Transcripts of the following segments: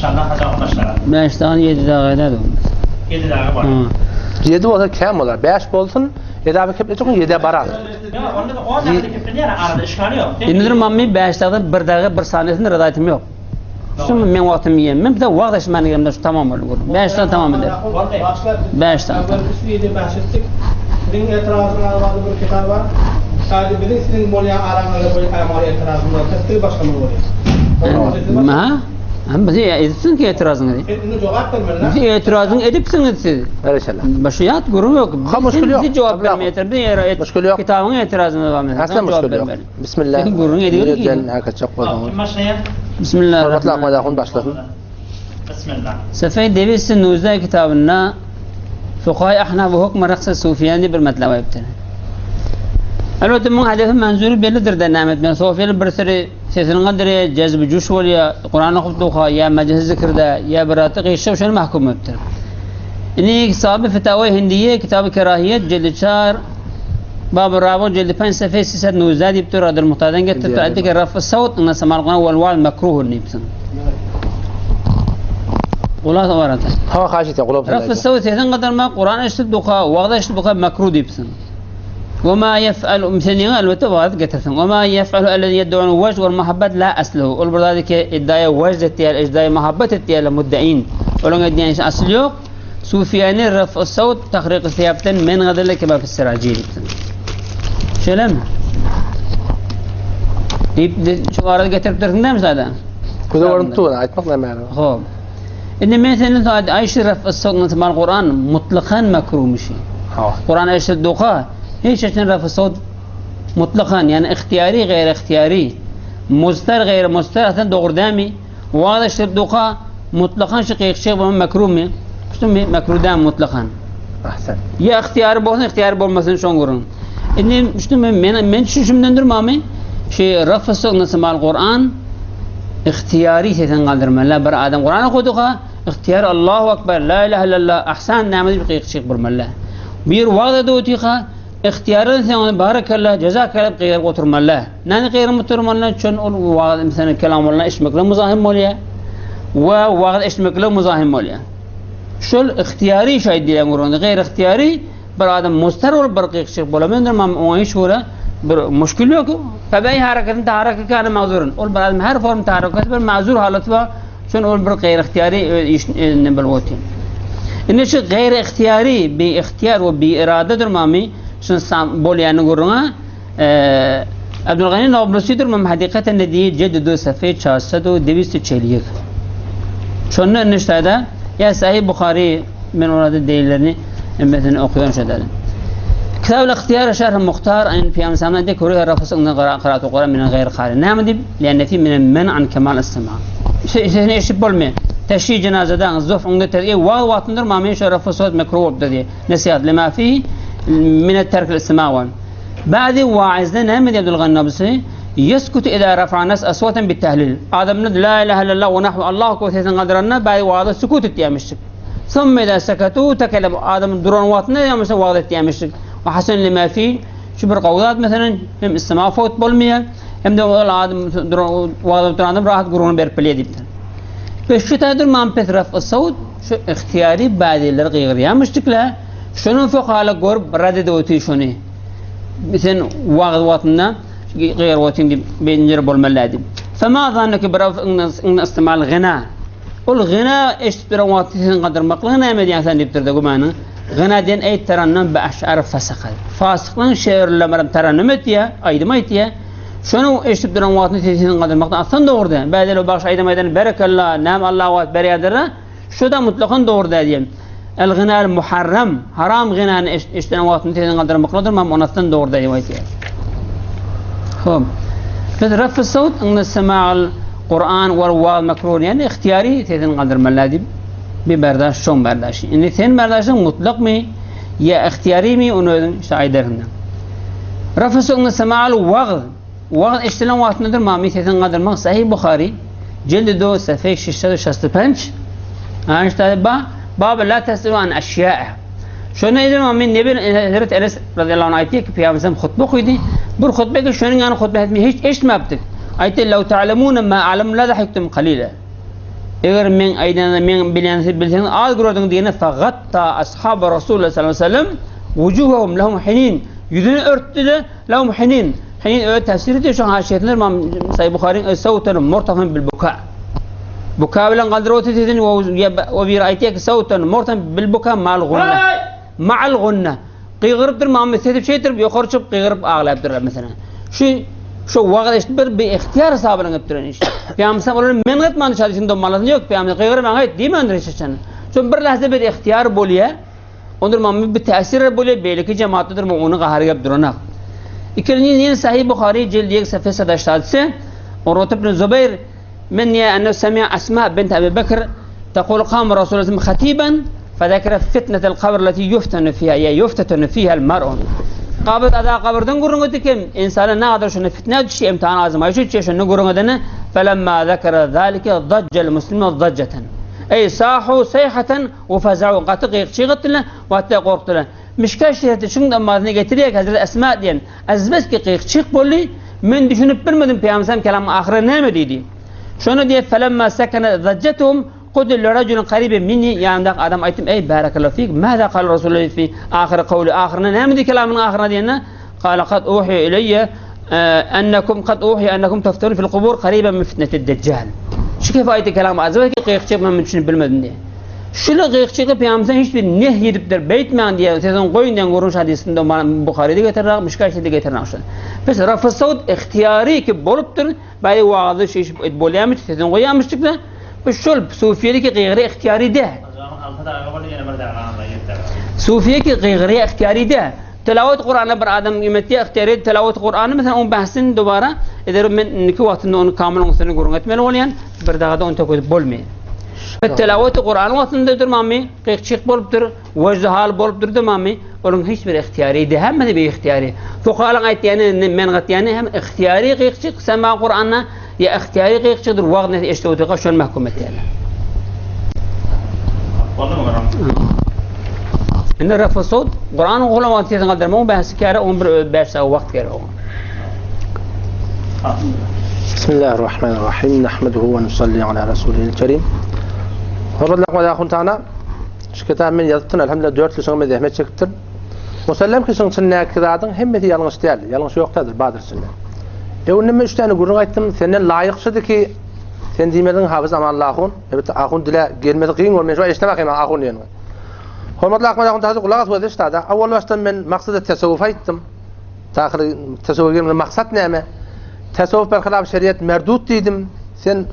İnşallah haçan başlar. 5 dagy 7 dagy eder. 7 dagy var. 7 bolsa kem bolar. 5 bolsun, 7 abi keplecek 7'e barar. Ya onda da 10 dakika keplenýär arada işgali yok. Indi mammy 5 dagy 1 dagy 1 saniyesinde radaýtym yok. Şu men wagtym ýem. Men bir de wagt eşmän gelende şu tamam olur. 5 dagy tamam eder. 5 dagy. Evvel üstü yedi bahsettik. Sizin etirazınız vardı bir kitap var. Sadece bizim sizin bolyan aranızda böyle amal etirazınız var. Tıpkı başka mı oluyor? Ma? Hem bizi edipsin ki etirazını. Sen bunu cevap vermeli. Bizi etirazını edipsiniz siz. Berekella. Başıyat gurur yok. Ha, müşkül yok. Bizi cevap Tabii, vermeye yeter. Bir yere Müşkül yok. Kitabın etirazını var mesela. Asla Cevap müşkül yok. vermeli. Bismillah. Gururun ediyor ki. Gel hakikaten koydum. Kim başlayan? Hormatly Bismillahirrahmanirrahim. Ahmet Ahun başlasın. Bismillah. Sefey Devisi Nuzde kitabında Fukay Ahnaf ve Hukm Raksa Sufiyani bir metlep ayıptır. Elbette bunun hedefi menzuru bellidir de Mehmet ben. Sufiyeli bir sürü sesinin kadri cezbi cüş oluyor, Kur'an okup duha, ya meclis zikirde, ya beratı kıyışa şunu mahkum ettir. İni kitabı Fetavai Hindiye, kitabı Kerahiyet, cildi çar, Bab-ı Rabu cildi pen sefe siset nuzde deyip dur, Adil Muhtar'dan getirip Hindiye, dur, ki raf-ı savut, inna semal Kur'an vel val mekruhun neyipsin. Ulan var hatta. Ha haşit ya kulağım Raf الصوت sesiň gadar Kur'an eşitip duka, vaaz eşitip duka mekruh diýipsin. Ve ma yef'al senin elbette vaaz getirsin. Ve ma yef'alu ellezî yed'ûn vecd vel muhabbet la asluhu. Ol buradaki iddiaya vecd etdiýär, iddiaya muhabbet etdiýär muddain. Onuň edýän işi asly ýok. Sufiyani raf الصوت tahriq siyaptan men gadar kema fi siraci diýipsin. Şeýle mi? Diýip şu arada getirip dursun değil mi zaten? Göze görüntü var. Aytmak ne yani? Hop. İndi men senin saat Ayşe raf الصوت mal Kur'an mutlakan mekruhmuş. Ha. Kur'an eşit duka hiç için raf الصوت mutlakan yani ihtiyari gayr ihtiyari muztar gayr muztar aslında doğru değil mi? Vaaz eşit duka mutlakan şu kıyık bu mekruh mi? Şu mi mekruh değil mutlakan. Ahsen. Ya ihtiyarı bolsun, ihtiyarı bolmasın şoň gurun. Indi şunu men men men düşünümdendir mami. Şey raf الصوت mal Kur'an ihtiyari sesen kaldırmalı. Bir adam Kur'an okuduka ihtiyar Allahu Ekber, la ilahe illallah, ahsan namazı bir kıyık çık burmalı. Bir vaaz ediyorsa ihtiyarın sen onu barakallah, cezakallah kıyık oturmalı. Nani kıyık oturmalı? Çün ol vaaz mesela kelamullah işmekle muzahim oluyor. Ve vaaz işmekle muzahim oluyor. Şol ihtiyari şey diyen Kur'an'da gayr ihtiyari bir adam mustar olup bir kıyık çık bolamandır mam ona hiç öyle bir müşkül yok. Tabii hareketin taharruku kana mazurun. Ol bir adam her form taharrukat bir mazur halatı var. Şun ol bir gayr ihtiyari iş ne bilvoti. İnne şu gayr ihtiyari bi ihtiyar ve bi iradedir mami. Şun sam bol yani Kur'an'a Abdülgani Nablusi'dir mam hakikaten dediği ceddu sefe çarşıda devisi çeliyek. Şunun niştada ya Sahih Bukhari men orada delillerini mesela okuyorum şöyle. Kitab الاختيار شرح مختار ان في امثال دي كره رفس ان قراءة القرآن من غير قارئ نعم دي لأن في من المنع عن كمال السماع شيء ايش بولمي تشي جنازة ده الزف عند ترقي واو واتندر ما من شرف صوت مكروه بدي نسيات لما فيه من الترك الاستماع بعد واعزنا نعم دي عبد الغني نبسي يسكت إذا رفع الناس أصواتا بالتهليل آدم ند لا إله إلا الله ونحو الله كوثيث قدرنا بعد وعد سكوت التيامشك ثم إذا سكتوا تكلم آدم درون واتنا يا مثلا وعد التيامشك وحسن لما فيه شبر قوضات مثلا هم السماء فوت بولمية هم دو آدم درون وعد درون راحت قرون بيربليه ديبتن بس شو تقدر ما بترف الصوت شو اختياري بعد اللي غير يا مشتكلة شنو فوق على قرب ردد وتي شنو مثلا واغد وطننا غير وطن دي بينجر بالملادي فما ظنك برف ان استعمال غناء والغناء ايش ترواتي قدر مقلنا ما دي عشان يبتر دغمانا غناء دين اي ترنم باشعار فسق فاسقن شعر لمرم ترنمت يا ايدميت يا شنو ايش ترواتي قدر مقلنا اصلا doğru بعد لو باش ايدم ايدن بارك الله نعم الله وات بريادر شو ده مطلقا doğru ديم الغناء المحرم حرام غناء ايش ايش ترواتي قدر مقلنا ما منصن doğru ديم هم رفع الصوت ان سماع القرآن والواو مكروه يعني اختياري تيتن قدر ملادي ببرداش شون برداش يعني ثين برداش مطلق مي يا اختياري مي انه شايدرنا رفع الصوت ان سماع الوغظ وغظ اشتلون واتندر ما مي تيتن قدر ما صحيح بخاري جلد دو صفحه 665 انشتا با باب لا تسألوا عن اشياء Şunu edin ama ne bir Hazreti Enes radıyallahu anh aytdi ki Peygamberimiz hutbe koydu. Bir hutbe ki şunun yani hutbe etmeyi hiç eşitmeptik. Aytdi لو تعلمون ما أعلم لا ضحكتم قليلا. Eger meň aýdanymy meň bilýänimi siz bilseňiz az görerdiňiz diýende fagatta ashabu Rasulullah sallallahu aleyhi ve sellem wujuhahum lahum hinin ýüzüni örtdi-de lahum hinin hinin öz tefsiri diýip şoň haşiýesinde Imam Sahih Buharyň sawtan murtafan bil buka buka bilen galdyryp otyr sesini o biri aýtýar ki sawtan murtafan bil buka mal gunna ma'al gunna Gygyrypdyr Muhammet sesi şeýtirip ýokary çykyp gygyryp aglaýypdyr meselem. Şu şu wagyz eşidip bir biygtyýar hesabyna gelip duran iş. Pygamber olary men gytmany şadysyny domalasyny ýok pygamber gygyryp maňa aýt diýmändir hiç haçan. Şo bir lahza bir ygtyýar bolýa. Ondur Muhammet bir täsir bolýa beýleki jemaatdadyr ony gahary gelip duranak. Ikinji ýene Sahih Buhary jildi 2 safhasy sadaşdadysy Urwat ibn Zubair Men niýe enne semi'a Asma bint Abi Bekr tekulu kama Rasulullah hatiban fezekere fitnetel kabr leti yuftenu fiha ya yuftetenu fiha el mar'u. Gabyr ada gabyrdan gürrüň etdi kim insana ne kadar şunu fitne düşýär imtihan azmaýyş düşýär şunu gürrüň edene felemma zekere zalike zaccel muslimun zacceten. Ey sahu sayhaten ve feza'u gaty gyýyk etdiler we hatda gorkdular. Mişka şerifde şuň namazyny getirýär Hazreti Esma diýen Azbeski gyýyk boldy Men düşünip bilmedim Pygamber kelamyň ahyry näme diýdi. Şonda diýip felemma sekene zajjetuhum qultu li rajulin qaribin minni ýanymdaky adam aýtdym eý barakallahu fik maza qala Rasulullah fi ahyry kawli ahyryna näme diýdi kelamynyň ahyryna diýende qala kad uhiya ileýe ennekum kad uhiya ennekum taftarun fil kubur qariban min fitnetid dejjal. Şu kef aýtdy kelam azbeski gyýyk men düşünip bilmedim diýdi. Şuly gyýyk Pygamber hiç bir nehy edipdir beýtmäň diýen sözüň goýun diýen görnüş hadysynda Buharyda getirilýär, Mişka şerifde getirilýär şol. Pes rafy sawt ihtiýary ki bolupdyr, baý wagyzy şu iş bolýarmyş, sözüň goýýarmyşdyk-da. Bu şol sufiýedeki gygyry ihtiýary däl. Sufiýeki gygyry ihtiýary däl. Tilawat Kur'ana bir adam ýemetýär, ihtiýary tilawat Kur'any meselem oň bahsini dubara eder men indiki wagtynda ony kamyl oň üstüne gürrüň etmeli bolýan, bir dagada ony töküdip bolmaýar. Tilawat Kur'an wagtynda durmamy, gyk-çyk bolupdyr. Wejdi hal bolup durdy mamy, olaryň hiç biri ihtiýary däl, hemmesi biihtiýary. Fukahalaryň aýtýany, men gatýany hem ihtiýary gyýykçyk sema Kuranda ýa ihtiýary gyýykçykdyr, wagt näse eşidip otyrka şony mahkum etýärler. Boldumy gürrüň? Indi rafa sowt, Kuranyň okulan wagty sesiňi galdyrmagyň bähsi käre, onuň bir öz 5 sagat wagt gerek oňa. Bismillahirrahmanirrahim. Nahmeduhu we nusalli ala rasulil kerim. Hormatly Ahmet Ahun Tana, Şu kitaby men ýazypdyryn, elhamdülillah dört ýyl şoňa men zähmet çekipdirin. Musallem ki şuň içindäki zadyň hemmesi ýalňyş däl, ýalňyş ýok däldir, bardyr içinde. Öňünden men üç däne gürrüň aýtdym, senden laýykçydy ki, sen diýmediň Hafyz Amanly ahun, elbetde ahun dile gelmesi kyn bol, men şu eşitdim ahun ahun diýenini. Hormatly Ahmet ahun tazy gulak as we eşit-da, awal başdan men maksady tesewwuf aýtdym. Dahyly tesewwufa girmeli maksat näme? Tesewwuf berhilaf şeriat merdut diýdim. Sen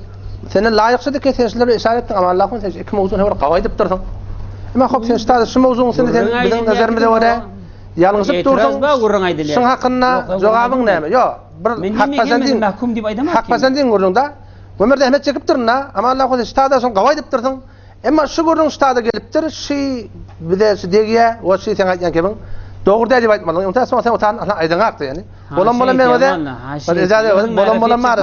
senden laýykçydy ki sen şulara işaret etdiň Amanullah ahun sen şu iki mowzuny bir gawy aýdypdyrsyň. Emma hop sen şutada şu mowzugyň üstünde sen biziň nazarymyza görä ýalňyşyp dursuň. Şuň hakynda jogabyň näme? Ýok, bir hak pasendin mahkum diýip aýdamok. Hak pasendin gürrüňde. Ömür zähmet çekipdirin-da. Amanullah ahun sen şutada şuny gawy aýdypdyrsyň. Emma şu gürrüň ştada gelipdir, şi bize şu degýä, we şi seň aýtýan kebiň dogry däl diýip aýtmalyň. Ondan soň sen otan aýdyňakdy ýani. Bolan bolan men öze, bir bolan bolan bar.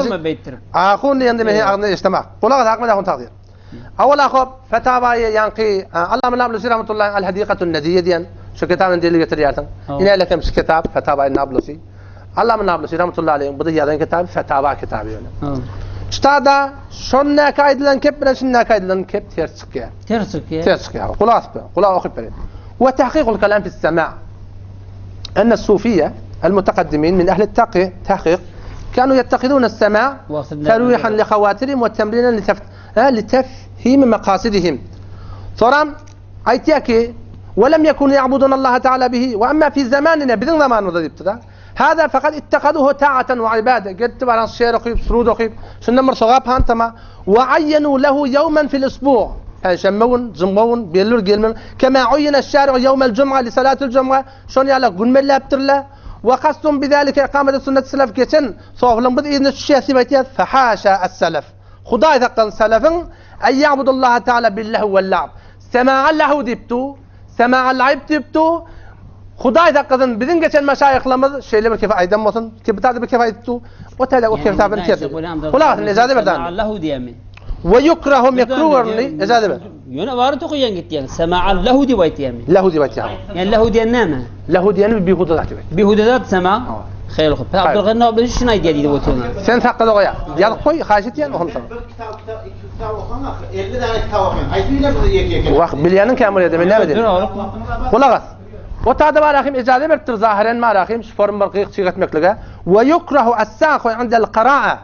Ahun diýende men agzynda eşdemak. Gulak as Ahmet ahun tagsyr. Awala hop fetawaýy ýaňky Allama Nablusi rahmetullahi al hadikatun nediýe diýen şu kitabyny delil getirýärsiň. Ine kem şu kitap Fetawaýy Nablusi. Allama Nablusi rahmetullahi aleyh bu da ýazan kitaby Fetawa kitaby ýöne. Ştada şondaky aýdylan kep bilen şundaki aýdylan kep ters çykýar. Ters çykýar. Ters çykýar. Gulak asyp, gulak okyp berin. Wa tahqiqul kalam fis sama. Enne sufiýe el mutaqaddimin min ehli taqi tahqiq kanu yettakidun as-sama terwihan li hawatirihim we temrinen li tefhim maqasidihim. Soram Aýtýar ki, Ve lem yekunu ya'budun Allah Teala bihi ve emma fi zamanina biziň zamanymyzda diýipdir-de. Hada fakat ittekaduhu ta'atan ve ibade. Gelipdi baran şeýer okyp, surud okyp, şundan bir sogap hantama. Ve ayyenu lehu yawmen fil usbu'. Penşenbe gün, jumga gün, belli bir gelmeli. Kema uyyene şari'u yawmel cum'a li salatil cum'a. Şony ýaly gün belläpdirler. Ve kasdum bizalike ikameti sünnet selef geçen soflyň biz yzyna düşýäs diýip aýtýar. Fehaşa es-selef. Hudaý saklasyn selefiň Eý ýa'budullaha teala billehw wella'b. Sema'a lehw diýip du, sema'a laýb diýip du. Hudaý saklasyn biziň geçen meşaýyhlarymyz şeýle bir kefe aýdan bolsun, ki bir bir kefe aýdyp du. O täze o kefe bir kefe. Gulak asyn ejaze ber dan. Allahu diýemi. We yukrahu mekruh göründi ejaze ber. Ýöne bary tokaýan gitýän. Sema'a lehu diýip aýtýamy? Lehu diýip aýtýar. Ýani lehu diýen näme? Lehu diýeni bihuda zat diýip. Bihuda zat sema. Haýyr hop. Abdulgani Nablusi şuny aýdýar diýip otyryn. Sen sakgaly goýa. Ýazyp goý, haýyş etýän onsoň. Bir kitap, kitap, iki kitap okaň ahyr. 50 däne kitap okaň. Haýsy bilen bizi ýeke ýeke? Wah, bilýäniň kän bolýar, men näme diýeýin? Gulak as. O tada barahim ijaze beripdir zahyren barahim şu form bir gyk çyg etmeklige. Wa yukrahu as-saqu indel qira'a.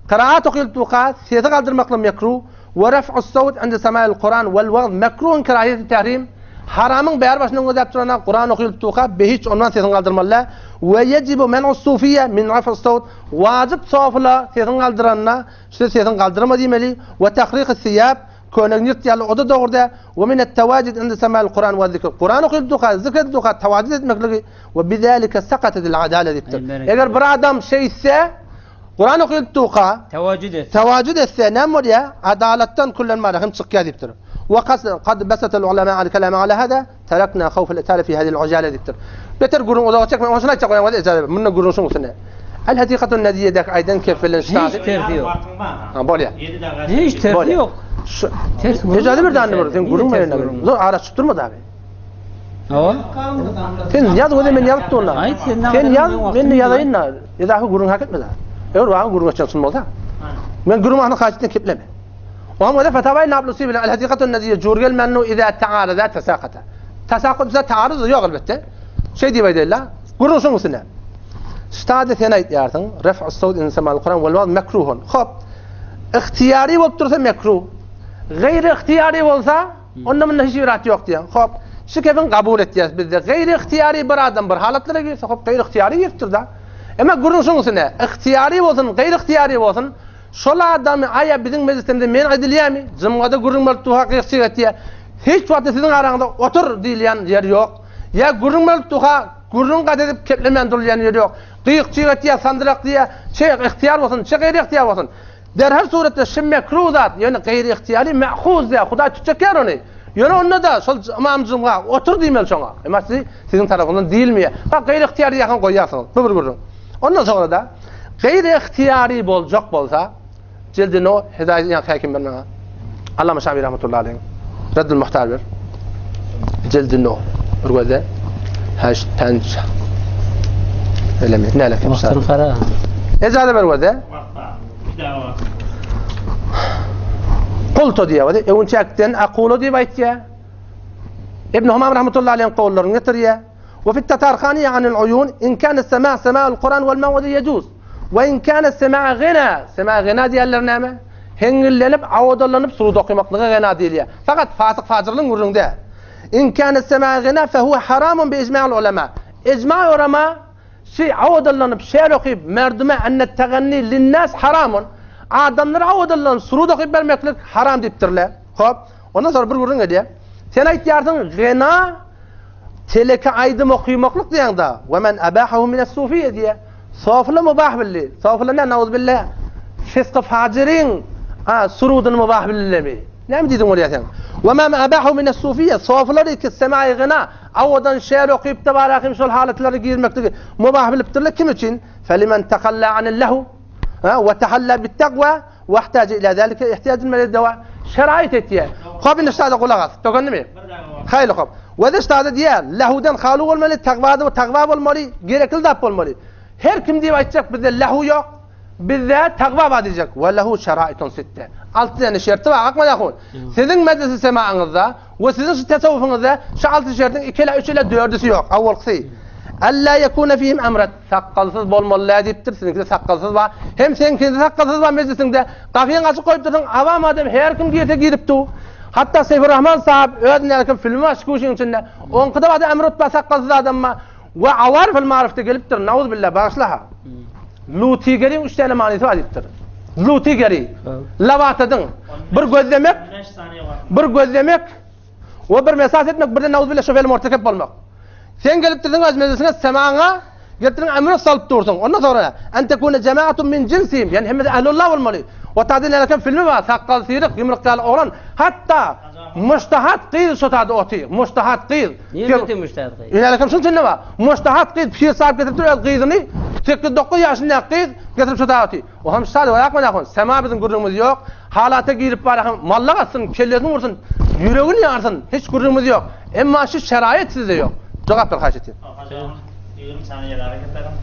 Kiraat okylyp durka sesi galdyrmaklyk mekruh. Wa raf'us sawt inde sama'il Kuran wal wagz mekruhun kerahiýeti tahrim. Haramyň bäri başyndan gözläp durana Kuran okylyp durka behiç ondan sesiňi galdyrmaly däl. Wa yejibu men'us sufiýe min raf'is sawt. Wajyp sofyla sesiňi galdyranda şu sesiňi galdyrma diýmeli. Wa tahriqis siýab könegiňi ýyrt ýaly o-da dogry däl. Wa minet tawajid inde sama'il Kuran we zikr. Kuran okylyp durka zikr edip durka tawajid etmekligi we bizalike sakatetil adale diýipdir. Eger bir adam şeýtse Kuran okylyp durka, Tewajjud etse. Tewajjud etse näme bolýar? Adalatdan küllen marahym çykýar diýipdir. Wa kas kad basatal ulama al kalama ala hada tarakna khawf al itala fi hadhihi al ujala diýipdir. Beter gürrüň uzaga çekme, onuň üçin aýtjak bolýan wada ejaza ber. Munda gürrüň şuň üstünde. Al hadikatun nadiyedäki aýdan kep bilen Hiç ştady. tersi ýok. Ha bolýar. Hiç tersi Bolýar. ýok. Şu Ters gürrüň Ejaza ber dany bir, sen gürrüň Niye ters ber. gürrüň? Zor ara çykyp durma dagy. Hawa. Sen ýaz özi men ýazyp durna. Aýt sen Sen ýaz, men de ýazaýyn da. Edahy gürrüň hak etme da. Eger wagyň gürrüň etjek çyn bolsa. Men gürrüň wagtyny haýyşdan kepleme. Oňa göre Fatawaý Nablusi bilen Al-Hadikatun Naziýe jur gelmännu iza ta'arada tasaqata. Tasaqut bize taaruz ýok elbetde. Şeý diýip aýdaýlar. Gürrüň şoň üstüne. Ştada sen aýtýarsyň, raf'us sawt in semal Kuran wal waz mekruhun. Hop. Ihtiýary bolup dursa mekruh. Gaýry ihtiýary bolsa Onda munda hiç bir zat ýok diýýär. Hop, şu gepiň kabul etýäs bizde. Gaýry ygtyýary bir adam bir halatlara girse, hop, gaýry ygtyýary giripdir-da. Emma gürrüň şunuň üstünde, ygtyýary bolsun, gaýry ygtyýary bolsun, şol adamy aýa biziň mejlisimizde men aýdylýarmy? Jymgada gürrüň bolup durka gyk-çyk etýär. Hiç wagtda siziň araňyzda otur diýilýän ýer ýok. Ýa gürrüň bolup durka gürrüň gat edip keplemän durulýan ýer ýok. Gyk-çyk etýär, sandyrak diýýär. Çe ygtyýar bolsun, çe gaýry ygtyýar bolsun. Derhal suratda şi mekruh zat, ýöne gaýry ygtyýary mehuz däl, Hudaý tutjak ýer ony. Ýöne onda-da şol ymam jumga otur diýmeli şoňa. Emma sizi siziň tarapyňyzdan diýilmeýär. Ha gaýry ygtyýary ýakan goýýarsyňyz. Bu bir gürrüň. Ondan soňra-da gaýry ygtyýary boljak bolsa, jildi no Hidaýat ýaňky häkim ber maňa. Allama Şabi rahmetullahi aleýh. Reddül Muhtar ber. Jildi no. Bir gözde. Heşt penç. Öyle mi? Ne alaka? Wagtyny gara. Ejaza ber gözde. Kultu diýýär. Öwünçäkden akulu diýip aýtýar. Ibn Humam rahmetullahi aleýhiň kowllaryny getirýär. Wa fit Tatarhani anil uyun in kana sama sama'ul Kur'an wal mawdi yejuz. Wa in kana sama gina, sama gina diýenler näme? Heňňillenip, awadalanyp surut okamaklyga gina diýilýär. Fakat fasyk fajyrlyň gürrüňde. In kana sama gina fe huwa haramun bi ijma'il ulema. Ijma' ulema Şi awadallanyp şeýr okyp merdüme enne teganni linnas haramun. Adamlara awadallanyp surud okyp bermeklik haram diýipdirler. Hop. Ondan soňra bir gürrüň edýär. Sen aýtýarsyň gena teleke aýdym okymaklyk diýeňde we men abahahu mines sufiýe diýe. Sofyla mubah bildi. Sofyla ne nauzbillah fisky fajyryň a surudyny mubah bildilemi? Näme diýdiň bolýar sen? We men abahahu mines sufiýe sofylar ki semaý gena Awadan şeýr okyp-da barahym şol halatlara girmekligi mubah bilipdirler. Kim üçin? Felimen takalla anil lahu we tahalla bit-takwa we ihtaja ila zalika ihtiyacun min dawa. Şerait etýär. Hop indi ştada gulak as. Tökendimi? Haýly hop. We de ştada diýär, lahudan halu bolmaly, takwa da takwa bolmaly, gerekli zat bolmaly. Her kim diýip aýtjak bizde lahu ýok. Bizde takwa bar diýjek. We lahu şeraitun sitte. Alty däne şerti bar, akma ýahun. Siziň mejlisi semaňyzda We siziň şu tesawwufyňyzda şu alty şertiň iki ele, üç ele, dördüsi ýok. Awwalkysy, Alla ýekune fihim amrat, sakgalsyz bolmaly däl diýipdir, siziňkide sakgalsyz bar. Hem seňkide sakgalsyz bar mejlisiňde. Gapyňy açyk goýupdyrsyň, awam adam her kim girse girip dur. Hatda Seýfurrahman sahyp öz nälekim filmi bar şu içinde. Oňkyda bar amrat bar, sakgalsyz adam bar. We Awarifil Maarifde gelipdir, nauzbillah, bagyşla-ha. Lutigeriň üç däne manysy bar diýipdir. Lutigeri, lawatadyň bir gözlemek, bir gözlemek we bir mesas etmek, birden nauzbillah şofel mortekep bolmak. Sen gelipdirsiň öz mejlisiňe semaňa, gelipdirsiň emre salyp dursuň. Ondan soňra en tekune jemaatun min jinsihim, ýani hemmesi ehlullah bolmaly. O taýda nälekem filmi bar, sakgal syryk, ýumruk ýaly oglan. Hatda mujtahat gyz şo taýda otyr. Mujtahat gyz. Niye öte mujtahat gyz? Nälekem şuň içinde bar. Mujtahat gyz pir sahyp getiripdir öz gyzyny. 8-9 ýaşyndaky gyz getirip şo taýda otyr. O hem şada ýakma nähon. Sema biziň gürrüňimiz ýok. Halata girip bar hem mallak atsyn, kellesini ursun, ýüregini ýarsyn. Hiç gürrüňimiz ýok. Emma şu şeraýat sizde ýok. Jogap ber haýyş etýän. 20 saniýe daha getirelim.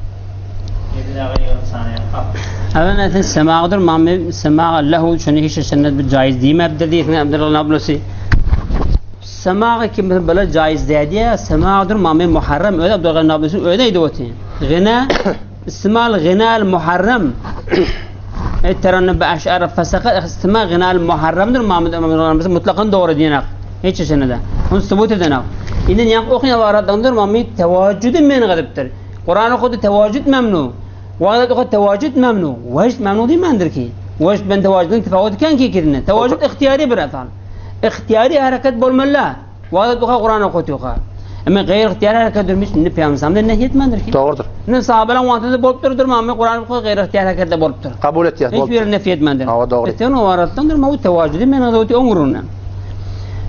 Hemen eten semagdyr, mami semaga lehu şunu hiç sennet bir caiz diýmepdir diýsin Abdullah Nablusi. Semaga kim bile caiz diýdi, semagdyr mami muharrem öyle Abdullah Nablusi öyle idi oty. Gına istimal gına muharrem. Teranne be eş'ar fasaka istimal gına muharremdir mami Nablusi mutlakan doğru diýenak. Hiç senede. Onu subut edenak. Indi ýa okuýan aradandyr mami tevacüdü men gadypdyr. Kur'an okudu tevacüd memnu. Vaat okudu tevacüd memnu. Vecd memnu diýmändir ki. Vecd ben tevacüdün tefavut ken ki kirine. Tevacüd ihtiyari bir efal. İhtiyari hareket bolmaly. Vaat oka Kur'an okudu oka. Ama gayr ihtiyari hareket durmuş ne peygamberimizden nehyetmändir ki. Dogrudyr. Ne sahabeler vaatinde bolupdyr durmamy Kur'an okudu gayr ihtiyari harekette bolupdyr. Kabul etýär. Hiç bir nefyetmändir. Hawa dogry. Sen o aratdandyr ma bu tevacüdü men adawty oňuruna.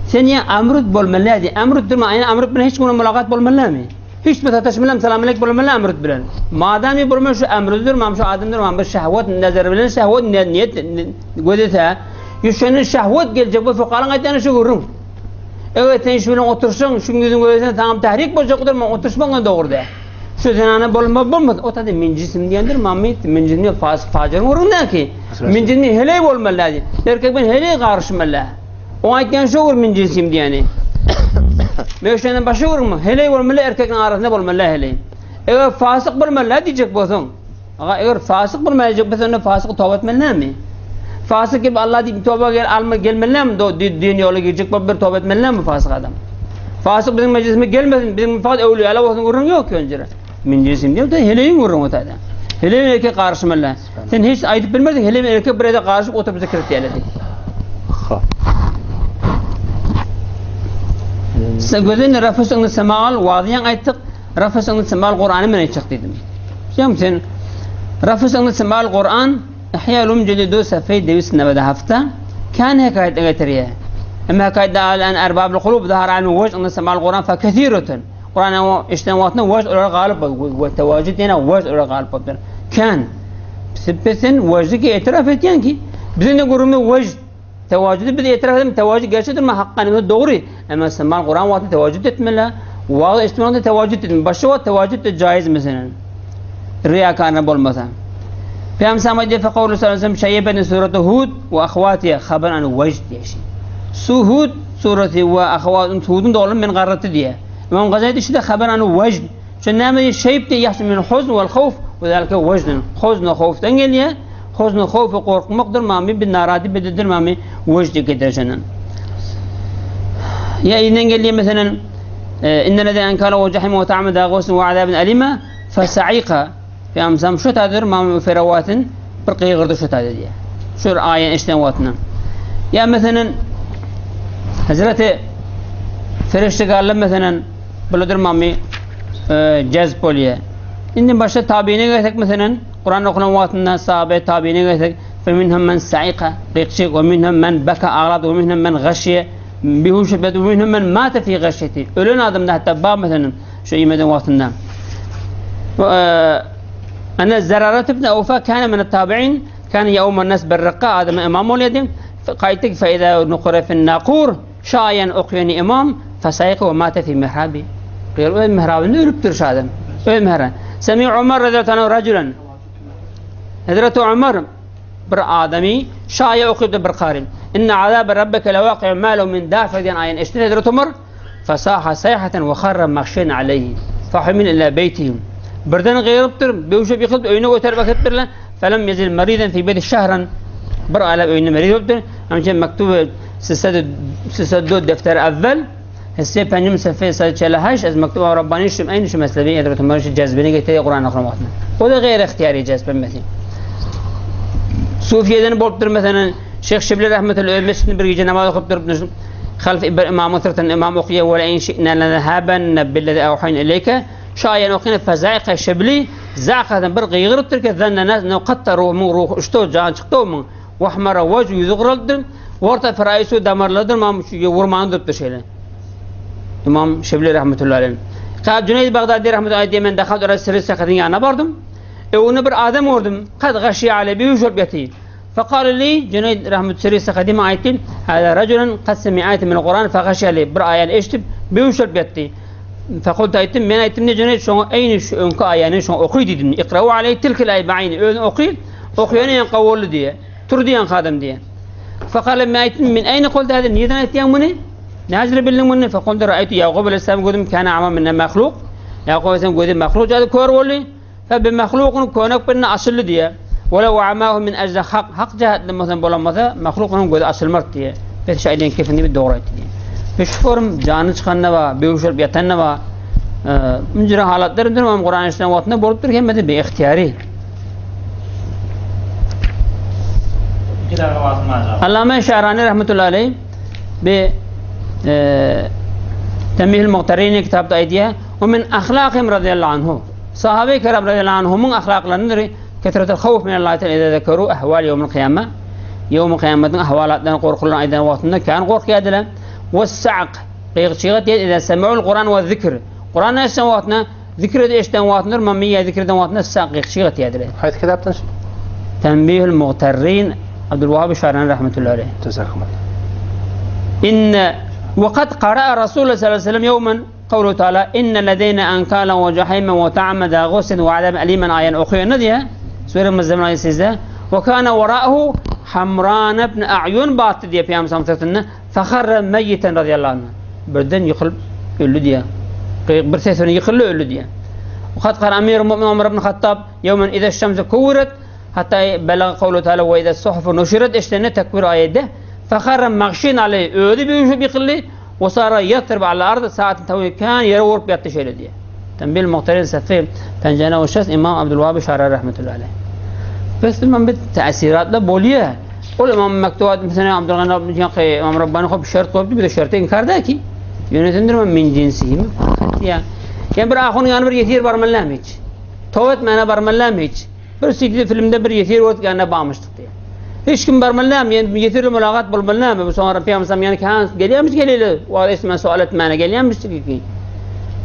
Sen ya amrut bolmaly di. Amrut durma ayna amrut bilen hiç kim mulakat bolmalymy? Hiç bir sataşmalam selam aleyküm bolmaly amrut bilen. Madem bolma şu amrutdur, mam şu adamdır, mam bir şehvet nazar bilen şehvet niyet gözete. Ýüşenin şehvet geljek bu fukaryň aýtany şu gürrüň. Evet sen şu bilen oturşuň, şu yüzün gözüne tamam tahrik boljakdyr, man oturşmaň dogry de. Şu zenana bolma bolmaz. O tadı min cisim diyendir, mamit min cismi fas facir gürrüň ki. Min cismi heley bolmaly. Erkek ben heley garşmaly. O aýtýan şu gür min cisim diýeni. Meşenin başı gürrüň Heley bolmaly erkekiň arasynda bolmaly heley. Eger fasyk bolmaly diýjek bolsaň. Aga eger fasyk bolmaly diýjek bolsaň, fasyk toba etmeli Fasık gibi Allah deyip toba gel alma gelmeli mi? Do din yolu girecek bir toba etmeli mi fasık adam? Fasık bizim meclisime gelmesin, bizim fakat evliya Allah olsun gurrun yok ki öncere. Min cinsim diyor da heleyin gurrun o tada. Heleyin erkek karşımalı. Sen hiç ayıp bilmezsin, heleyin erkek bir yerde karşı otobüse kirip diyelim. Ha. Sen gözün rafısını semal vaziyan ayttık, rafısını semal Kur'an'ı men ayttık dedim. Sen sen rafısını semal Kur'an İhya Ulum Celidu Safey Devis Nebede hafta كان حكاية غترية أما حكاية الآن أرباب القلوب ظهر عنه وجه أن سماع القرآن فكثيرة قرآن هو اشتن وجه غالب والتواجد هنا وجه غالب كان سبسن وجهك اعتراف ki bizim de gururumda وجه تواجد biz اعتراف edelim تواجد gerçektir mi hakkanı doğru ama سماع القرآن vakti tevacüd etmeli vaaz içtimada tevacüd etmeli başka vakit tevacüd de caiz mesela riyakarına bolmasa Peygamber sallallahu aleyhi ve sellem şeybeni sureti Hud ve ahvatiye haber an vecd diye şey. Su Hud sureti ve ahvat Hud'un da oğlum men garratı diye. İmam Gazali işte haber an vecd. Çünkü ne şeyb diye yahsul min huzn vel havf ve zalike vecdun. Huzn ve havftan geliyor. Huzn ve havf korkmaktır mami bir naradi bir mami vecd getireceksin. Ya inden geliyor mesela إن الذي أنكر وجحيم وطعم داغوس وعذاب أليما فسعيق في أمسام شو تادر ما في رواتن برقي غرد شو تادر دي شو آية إشتن واتنا يا مثلا حضرت فرشته قال مثلا بلدر مامي جذب بوليه إن باشا تابعين قالك مثلا قرآن أخرى واتنا صحابة تابعين قالك فمنهم من سعيق قيقشي ومنهم من بكى أغراض ومنهم من غشي بهوش بد ومنهم من مات في غشيته ölün adamda hatta bab مثلا şu imeden vaktinde أن الزرارة بن أوفى كان من التابعين كان يوم الناس بالرقاء هذا من إمام اليدين قايتك فإذا نقر في الناقور شايا أقيني إمام فسيق ومات في محرابه قيل وين محرابه نربتر شادم وين محراب سمع عمر رضي الله عنه رجلا حضرت عمر بر آدمي شايا أقيد برقارن إن عذاب ربك لواقع ما له من دافع دين آيان اشتري حضرت عمر فصاح صيحة وخر مغشيا عليه فحمل إلى بيته birden gıyırıptır, bevşe bir kılıp öyüne götürüp bakıptırlar. Felem yezil mariden fi beyti şehran. Bir alep öyüne merid oluptur. Amca mektubu siseddu defter evvel. Hisse pencim sefe 148 az mektubu Rabbani şim aynı şu mesleği Hazreti Ömer şu cezbeni getirdi Kur'an okumakla. O da gayri ihtiyari cezbe mesela. Sufiye'den boluptur mesela Şeyh Şibli rahmetullahi aleyh bir gece namaz okup durup خلف إمام مثلا إمام أخيه ولئن شئنا لنذهبن بالذي أوحينا إليك شاين أخينا فزعق شبلي زعقة برق يغرب ترك ذن ناس قطروا من روح اشتو جان çıktı من وحمر وجه yüzü ورta فرائسو damarladır mam vurmanı duruptur şeyle. İmam Şibli rahmetullahi aleyh. Kab Cüneyd Bağdadi rahmetullahi aleyh men dakhaltu ala sirri sakatın yanına vardım. E onu bir adam gördüm. Kad ghaşi aleyh bir şurbeti. فقال لي جنيد رحمة سري سخدي ما آيتين هذا رجل قد سمع آية من القرآن فخشي عليه بر آية اشتب بيوشل بيتي. Fekultu aýtdym, men aýtdym ne Jüneýt şoňa eýni şu öňki aýany şoňa oky diýdim. Ikrau aleý tilkil aý ba'ýni özüň oky, okaýany ýaňka boldy diýe. Tur diýen kadam diýe. Fekale men aýtdym, min eýne kultu hada nirden aýtýaň muny? Näjire bildiň muny? Fekultu raýtu Ýakup aleyhisselam gözüm kana ama minne mahluk. Ýakup aleyhisselam gözi mahluk ýa-da kör boldy. Fe bi mahlukun könek birine açyldy diýe. Welew amahu min ejli hak, hak jähetden bolsa bolamasa, mahlukunyň gözi açylmaz diýe. Bes şu aýdan kefini bir dogry aýtdy diýe. Ve şu forum jany çykanda ba, beýuş bolup ýatanda ba, münjüre halatlar indir, Imam Kur'an işleyen wagtynda bolupdyr, hemmesi be ihtiyari. Allame Şahrani rahmetullahi aleyh bi Tembihil Muhtarini kitapda aýdýar, "Ve min ahlakihim radiyallahu anhu." Sahabe-i kiram radiyallahu anhumyň ahlaklaryndyr, Kesretul hawf min Allahi teala iza zekeru ahwal ýewmil kyýama. Ýewmi kyýamatyň ahwalatlaryny gorkularyn aýdan wagtynda kän gorkýardylar. We sa'k gygyçygat diýen iza semi'ul Kuran we zikr. Kuran eşiden wagtynda, zikr eşiden wagtynda, mammiýa zikr eden wagtynda sa'k gygyçygat diýerdiler. Haýsy kitapdan şu? Tenbihül Mughtarrin Abdülwahhab Şarani rahmetullahi aleyh. Jazakumullah. Inne we kad qara'a Rasulullah sallallahu aleyhi ve sellem yawman Kawluhu Teala inne ledeýne enkalan we jahimen we ta'amen za gussin we azaben elimen aýatyny okaýanda diýýär, Sure Muzzemmil aýat sizde, we kana warahu Hamran ibn A'ýun batdy diýýär Pygamber sallallahu syrtynda, feharra meýiten razyýallahu anhu. Birden ýykylyp öldi diýýär. Bir ses bilen ýykyldy öldi diýýär. We kad kal Amirul Mu'minin Omar ibn Hattab ýewmen ize şemsu kuwiret hatta belaga kawluhu Teala we ize suhufu nuşiret eşidende tekbir aýady, feharra magşin aleýh özi büýüşip ýykyldy, Wasara ýatrib ala ardy saatin tawil kän ýere urup ýatdy şeýle diýýär. Tenbil Muhtarin Safi Penjene we şahs Imam Abdülwahab Şara rahmetullahi aleyh. Bes imam bir tesiratla bolýar. Ol imam mektubat mesela Abdülgani Rabbani İmam Rabbani hop şert goýupdy bir şerti inkar da ki. Yönetindirme min cinsihi mi? Ya. Yani bir ahun yani bir ýesir barmaly hiç. Towet mena barmaly hiç. Bir CD filmde bir ýesir bolup ýanyna barmyşdyk diýýär. Hiç kim barmaly dälmi? Ýani ýesirle mulagat bolmaly dälmi? Bu soňra Pygamber ýani kan gelýärmiş geleli. Wa esmen sual etmäne gelýärmiş ki.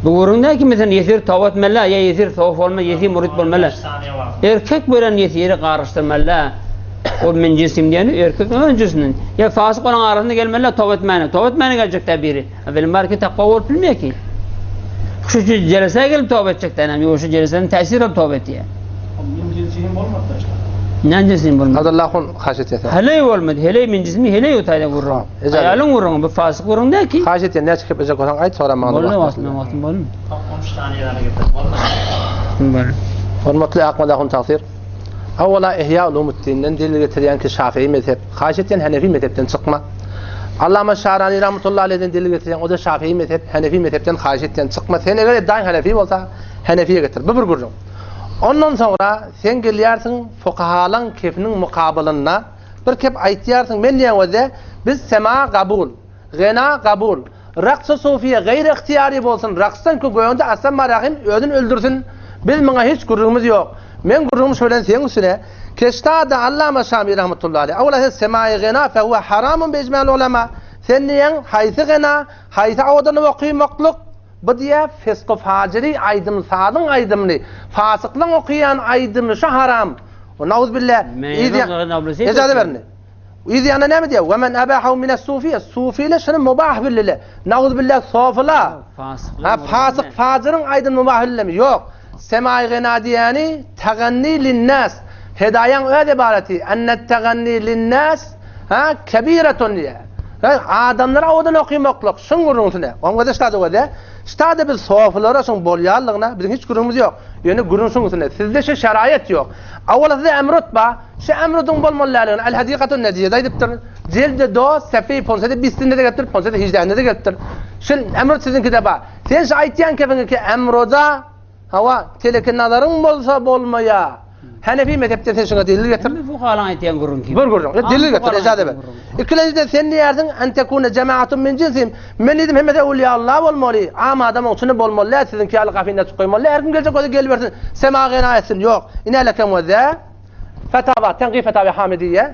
Bu gürrüň däl ki mesela ýesir toba etmeli, ýa ýesir sowf bolmaly, ýesir murid bolmaly. Erkek bilen ýesiri garyşdyrmaly. Ol men jinsim diýeni erkek öz jinsinden. Ýa fasyk bolan arasynda gelmeli toba etmäne. Toba etmäne geljek däl biri. Bilim bar ki takwa bolup bilmeýär ki. Şu jelese gelip toba etjek däl, ýa şu jeleseden täsir alyp toba etýär. Min jinsi hem bolmady işte. Näme jinsi hem bolmady? Abdullah hun haş etýär. Heleý bolmady. Heleý min jismi heleý utaýda gurrun. Aýalyň gurrun, bu fasyk gurrun däl ki. Haş etýär, näçe kep ejek bolsaň aýt, soran maňa. Boldy wagtym, wagtym boldy. 13 saniýe ýaly getir. Bolmady. Hormatly Akmad ahun tagsyr. Awwala Ihya Ulumuddin'den delil getirýän ki Şafii mezhep, haýyş etýän Hanefi mezhepden çykma. Allama Şarani rahmetullahi aleyhden delil getirýän o da Şafii mezhep, Hanefi mezhepden haýyş etýän çykma. Sen eger eddaýyň Hanefi bolsa, Hanefiye getir. Bu bir gürrüň. Ondan soňra sen gelýärsiň fukahalaň kefiniň mukabylynda bir kep aýtýarsyň men diýen weze biz sema gabul. Gena gabul. Raksy sufiýe gaýry ygtyýary bolsun, raksdan kö göýende Aslan Barahim özün öldürsin. Biz muňa hiç gürrüňimiz ýok. Meň gürrüňim şu bilen seň üstüne. Keştada Allama Şami rahmetullahi aleyh. Awla ses semaýy gena fe huwe haramun bi ijma'l ulema. Sen diýeň haýsy gena, haýsy owadan okymaklyk? Bu diýä fisky-fajyry aýdym-sazyň aýdymyny, fasyklaň okaýan aýdymy şu haram. Nauzbillah. Ejaza berin. Yz ýanyna näme diýýär? Ve men abahu mines sufiýe. Sufiler şuny mubah bildiler. Nauzbillah sofyla. Ha fasyk fajyryň aýdym mubah bildirmi? Ýok. Semai gena diýýäni taganni linnas. Hedaýaň öz ibareti. Enne taganni linnas ha kebiretun diýýär. Adamlara owadan okymaklyk şuň gürrüňsine. Oň göze ştada göze. Ştada biz sofylara şuň bolýanlygyna biziň hiç gürrüňimiz ýok. Ýöne gürrüň şuň üstünde. Sizde şu şeraýat ýok. Awala sizde emrut bar. Şu emrudyň bolmaly däldigini El-Hadikatun Nedijede aýdypdyr. Jildi do, sefeý ponsede bistinde-de gelipdir, ponsede hijdähinde-de gelipdir. Şu emrud siziňkide bar. Sen şu aýtýan kefiňki emruda, hawa, teleki nazaryň bolsa bolmaýa. Hanefi mezhepden sen şuňa delil getir. Hemme fukalaň aýtýan gürrüň ki. Bir gürrüň. Delil getir, ejaza ber. Ikilenjiden sen diýersiň, en tekune jemaatun min jinsihim. Men diýdim, hemmesi öwliýa Allah bolmaly, am adamyň içinde bolmaly däl, siziňki ýaly gapyny açyp goýmaly däl, her kim geljek bolsa gelibersin, sema gena etsin. Ýok. Ine lekem we ze. Fetawa, Tenqih Fetawi Hamidiýe,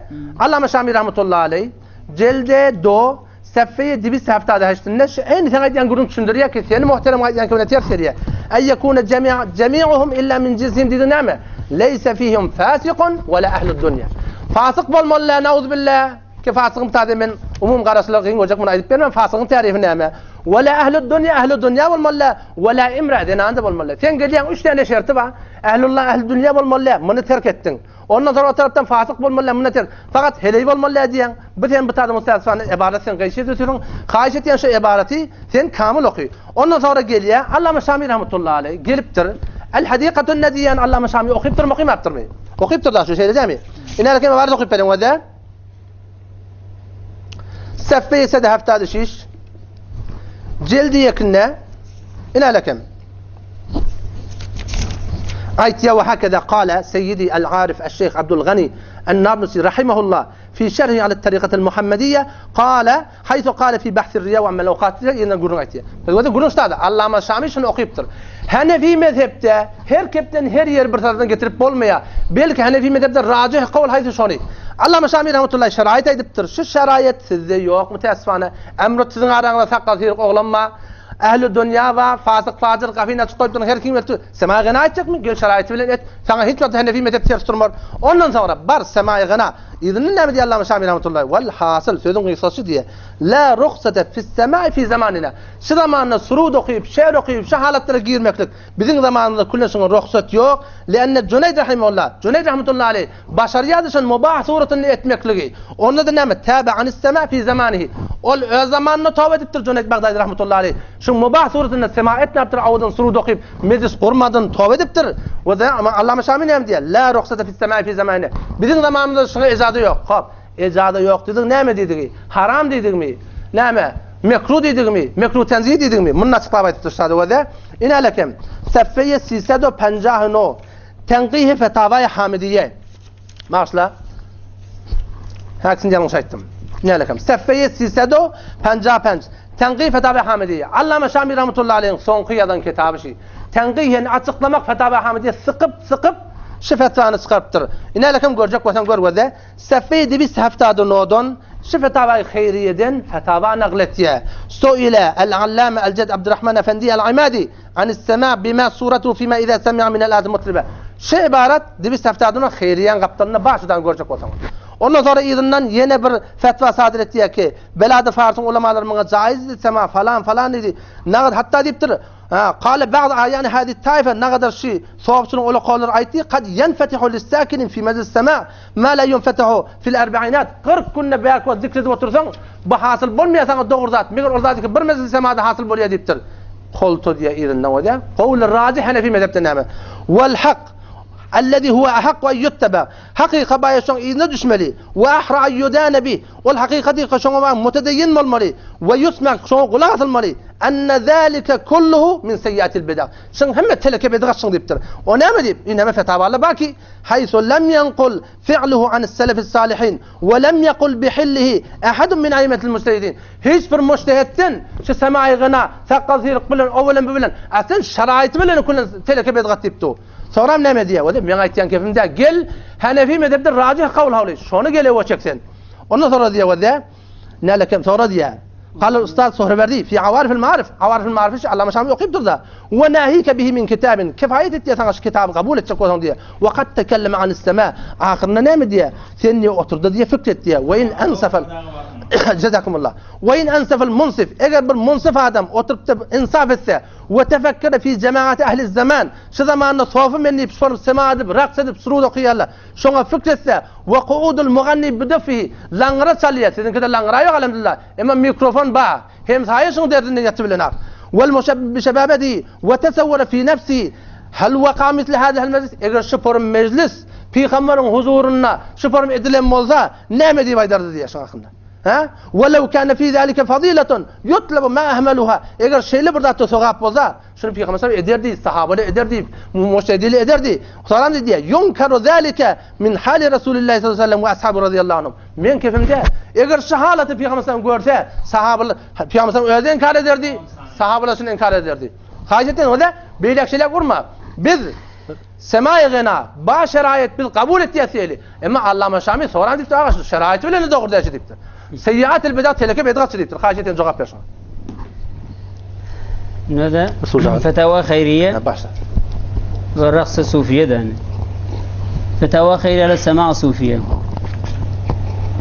Allama Şami rahmetullahi aleý, Jelde do, Sefeýe dibis heftada heştinde şu eýni sen aýdýan gürrüň düşündirýär ki, seni muhterem aýdýan kibine ters gelýär. Eý ýekune jemi'a jemi'uhum illa min jinsihim diýdiň näme? Leýse fihim fasikun we la ahlud dunýa. Fasyk bolmaly la nauzbillah. Ki fasygyň täze men umum garaşlyga gyn görjek muny aýdyp bermän fasygyň tärifi näme? Wala ähli dunýa ähli dunýa bolmaly, wala imra zenan-da bolmaly. Sen gelýäň üç däne şerti bar. Ählullah ähli dunýa bolmaly, muny terk etdiň. Ondan soň o tarapdan fasyk bolmaly, muny terk. Fakat heleý bolmaly diýýäň. Bu sen bu taýda mustasyfany ebarat sen gyşy edýärsiň. Haýyş etýän şu ebaraty sen kamyl oky. Ondan soňra gelýär Allama Şami rahmetullahi aleý gelipdir. El hadikatun nediýän Allama Şami okypdyrmy okymapdyrmy? Okypdyr da şu şeýle dämi? Ine kim ebarat okyp beriň öde. Seffe sede heftade şiş. Cildi ýekinde ine lekem. Aýtýa we hakeza kale Seyyidi el-Arif el-Şeyh Abdul Gani el-Nablusi rahimahullah fi şerhi ala tarikatil Muhammediyye kale haýsu kale fi bahsir riya we amel awkat diýip ýene gürrüň aýtýar. Biz gürrüň ştada Allama Şami şuny okypdyr. Hanefi mezhepde her kepden her ýeri bir tarapdan getirip bolmaýar. Belki Hanefi mezhepde rajih kowul haýsy şony. Allama Şami rahmetullahi şeraýat aýdypdyr. Şu şeraýat sizde ýok müteessifane. Emrut siziň araňyzda sakgal syryk oglan bar. Ähli dünýä bar, fasyk fajyr gapyny açyk goýup duran her kim gelip semaý gyna aýtjakmy? Gel şeraýaty bilen et. Saňa hiç wagt Hanefi mezhep ters durmar. Ondan soňra bar semaý gyna. Yzyndan näme diýýär Allama Şami rahmetullahi? Wal hasyl sözüň gysgasy diýýär. La ruhsate fis semai fi zamanina. Şu zamanda surud okyp, şeýr okyp, şu halatlara girmeklik biziň zamanymyzda küllen şuňa ruhsat ýok. Lianne Juneýd rahimehullah, Juneýd rahmetullahi aleýh başarýardy şony mubah suratynda etmekligi. Onda-da näme? Täbe anis sema fi zamanihi. Ol öz zamanynda toba edipdir Juneýd Bagdady rahmetullahi aleýh. Şu mubah suratynda sema etmäpdir, awadan surud okyp, mejlis gurmadyn, toba edipdir. We Allama Şami näme diýýär? La ruhsate fis semai fi zamanina. Biziň zamanymyzda şuňa ejaza ýok. Hop. Ejaza ýok diýdigi näme diýdigi? Haram diýdigimi? Näme? Mekruh diýdigimi? Mekruh tenzih diýdigimi? Muny açyklap aýdypdyr şada göze. Ine lekem. Seffeýe sisedo penjahy no. Tenqihi fetawaýy hamidiýe. Bagşla. Häkisini ýalňyş aýtdym. Ine lekem. Seffeýe sisedo penjah penç. Tenqih fetawaýy hamidiýe. Allama Şami rahmetullahi aleýhiň soňky ýazan kitaby şi. Tenqih ýani açyklamak fetawaýy hamidiýe sykyp sykyp şu fetwany çykarypdyr. Ine lekem görjek bolsaň gör göze. Sefeý dibis heftady nodan şu fetawaýy haýriýeden fetawa nagl etýär. Suile el-Allame el-Jed Abdurrahman Efendi el-Imadi anis-sema bima suratuhu fima iza semi'a minel alat mutribe. Şu ybarat dibis heftady no haýriýäň gapdalynda bar şudan görjek bolsaňyz. Ondan soňra yzyndan ýene bir fetwa sadyr etýär ki, Belady Farsyň ulamalary muňa jaiz diýdi sema falan falan diýdi. Nagad hatda diýipdir, Kale ba'd a'ýani hâzihi taýfa nagadar şi sofçylyň ulakalar aýtdy, kad ýenfetihu lis-sakinin fi mejlis sema ma la ýunfetahu fil erbainat 40 günde bärki wagt zikr edip otursaň, bu hasyl bolmaýar saňa dogry zat, meger ol zat bir mejlis semada hasyl bolýar diýipdir. Kolto diýýär yzyndan bolýar. Kowly rajih Hanefi mezhepde näme? Wal hak Allazi huwa ahakku an yuttaba. Hakyka baýa şoň yzyna düşmeli. We ahra an yudana bih. Ol hakykaty şoňa baý mutedeýin bolmaly. We yusma şoňa gulak asylmaly. Enne zalike kulluhu min seyyiatil bid'a. Şuň hemme teleke bidgat şuň diýipdir. O näme diýip? Ineme fetawala bar ki, haysu lem yenqul fi'luhu anis selefis salihin we lem yekul bihillihi ahadun min aimetil mujtehidin. Hiç bir mujtehitden şu semaý gyna, sakgal syryk bilen, o bilen bu bilen, aslen şaraýty bilen küllen teleke bidgat diýipdi. Soňram näme diýýär? Wada meň aýtýan kepim däl. Gel Hanefi mezhepde rajih kawl hawly. Şony gele çek sen. Ondan sonra diýýär wada Nälekem sonra diýýär. Galar ustaz Sohrewerdi fi awarifil maarif. Awarifil maarif şu Allama Şami okyp durda. Wa nahika bihi min kitabin. Kifaýet etýär saňa şu kitaby kabul etjek bolsaň diýýär. Wa kad tekelleme anis sema. Ahyrynda näme diýýär? Sen diýýär oturda diýýär fikr et diýýär. Wa in ensafal Jazakumullah. Wa in ensafal munsif. Eger bir munsif adam oturyp da insaf etse we tefekkere fi jemaati ahli zaman. Şu zamanda sofy men diýip sorup sema edip raks edip surud okaýarlar. Şoňa fikr etse, we kuudul muganni bidefihi, laňňyra çalýar, siziňkide laňňyra ýok alhamdulillah, emma mikrofon bar, hemsaýa şuň derdinden ýatyp bilenok. Wal muşabbib bi şebabetihi we tesewwere fi nefsihi, hal waka misli hazihil mejlis, eger şu forum mejlis pygamberiň huzurynda şu forum edilen bolsa, näme diýip aýdardy diýýär şuň hakynda. Hä? We lew kana fi zalika fazilatun yutlabu ma ahmaluha, eger şeýle bir zatda sogap bolsa, Şuny Pygamber sallam ederdi, sahabalar ederdi, mujtehidler ederdi. Salam diýdi, Yunkaru zalika min hali Resulullah sallallahu aleyhi ve sellem we ashaby radiyallahu anhum. Men kefimde, eger şu halaty Pygamber sallam görse, sahabalar Pygamber sallam özi inkar ederdi, sahabalar şuny inkar ederdi. Haýyş etden ola beýleki şeyler urma. Biz semaý gena, ba şeraýet biz kabul etýäs diýeli. Emma Allama Şami soran diýipdir, aga şu şeraýeti bilen dogry däl diýipdir. Seýýatil bidat teleke bedgatçy diýipdir. Haýyş etýän jogap ber şoňa. Nede? Fetava Hayriye. Başla. Ve Raks-ı Sufiye de. Fetava Hayriye ile Sema Sufiye.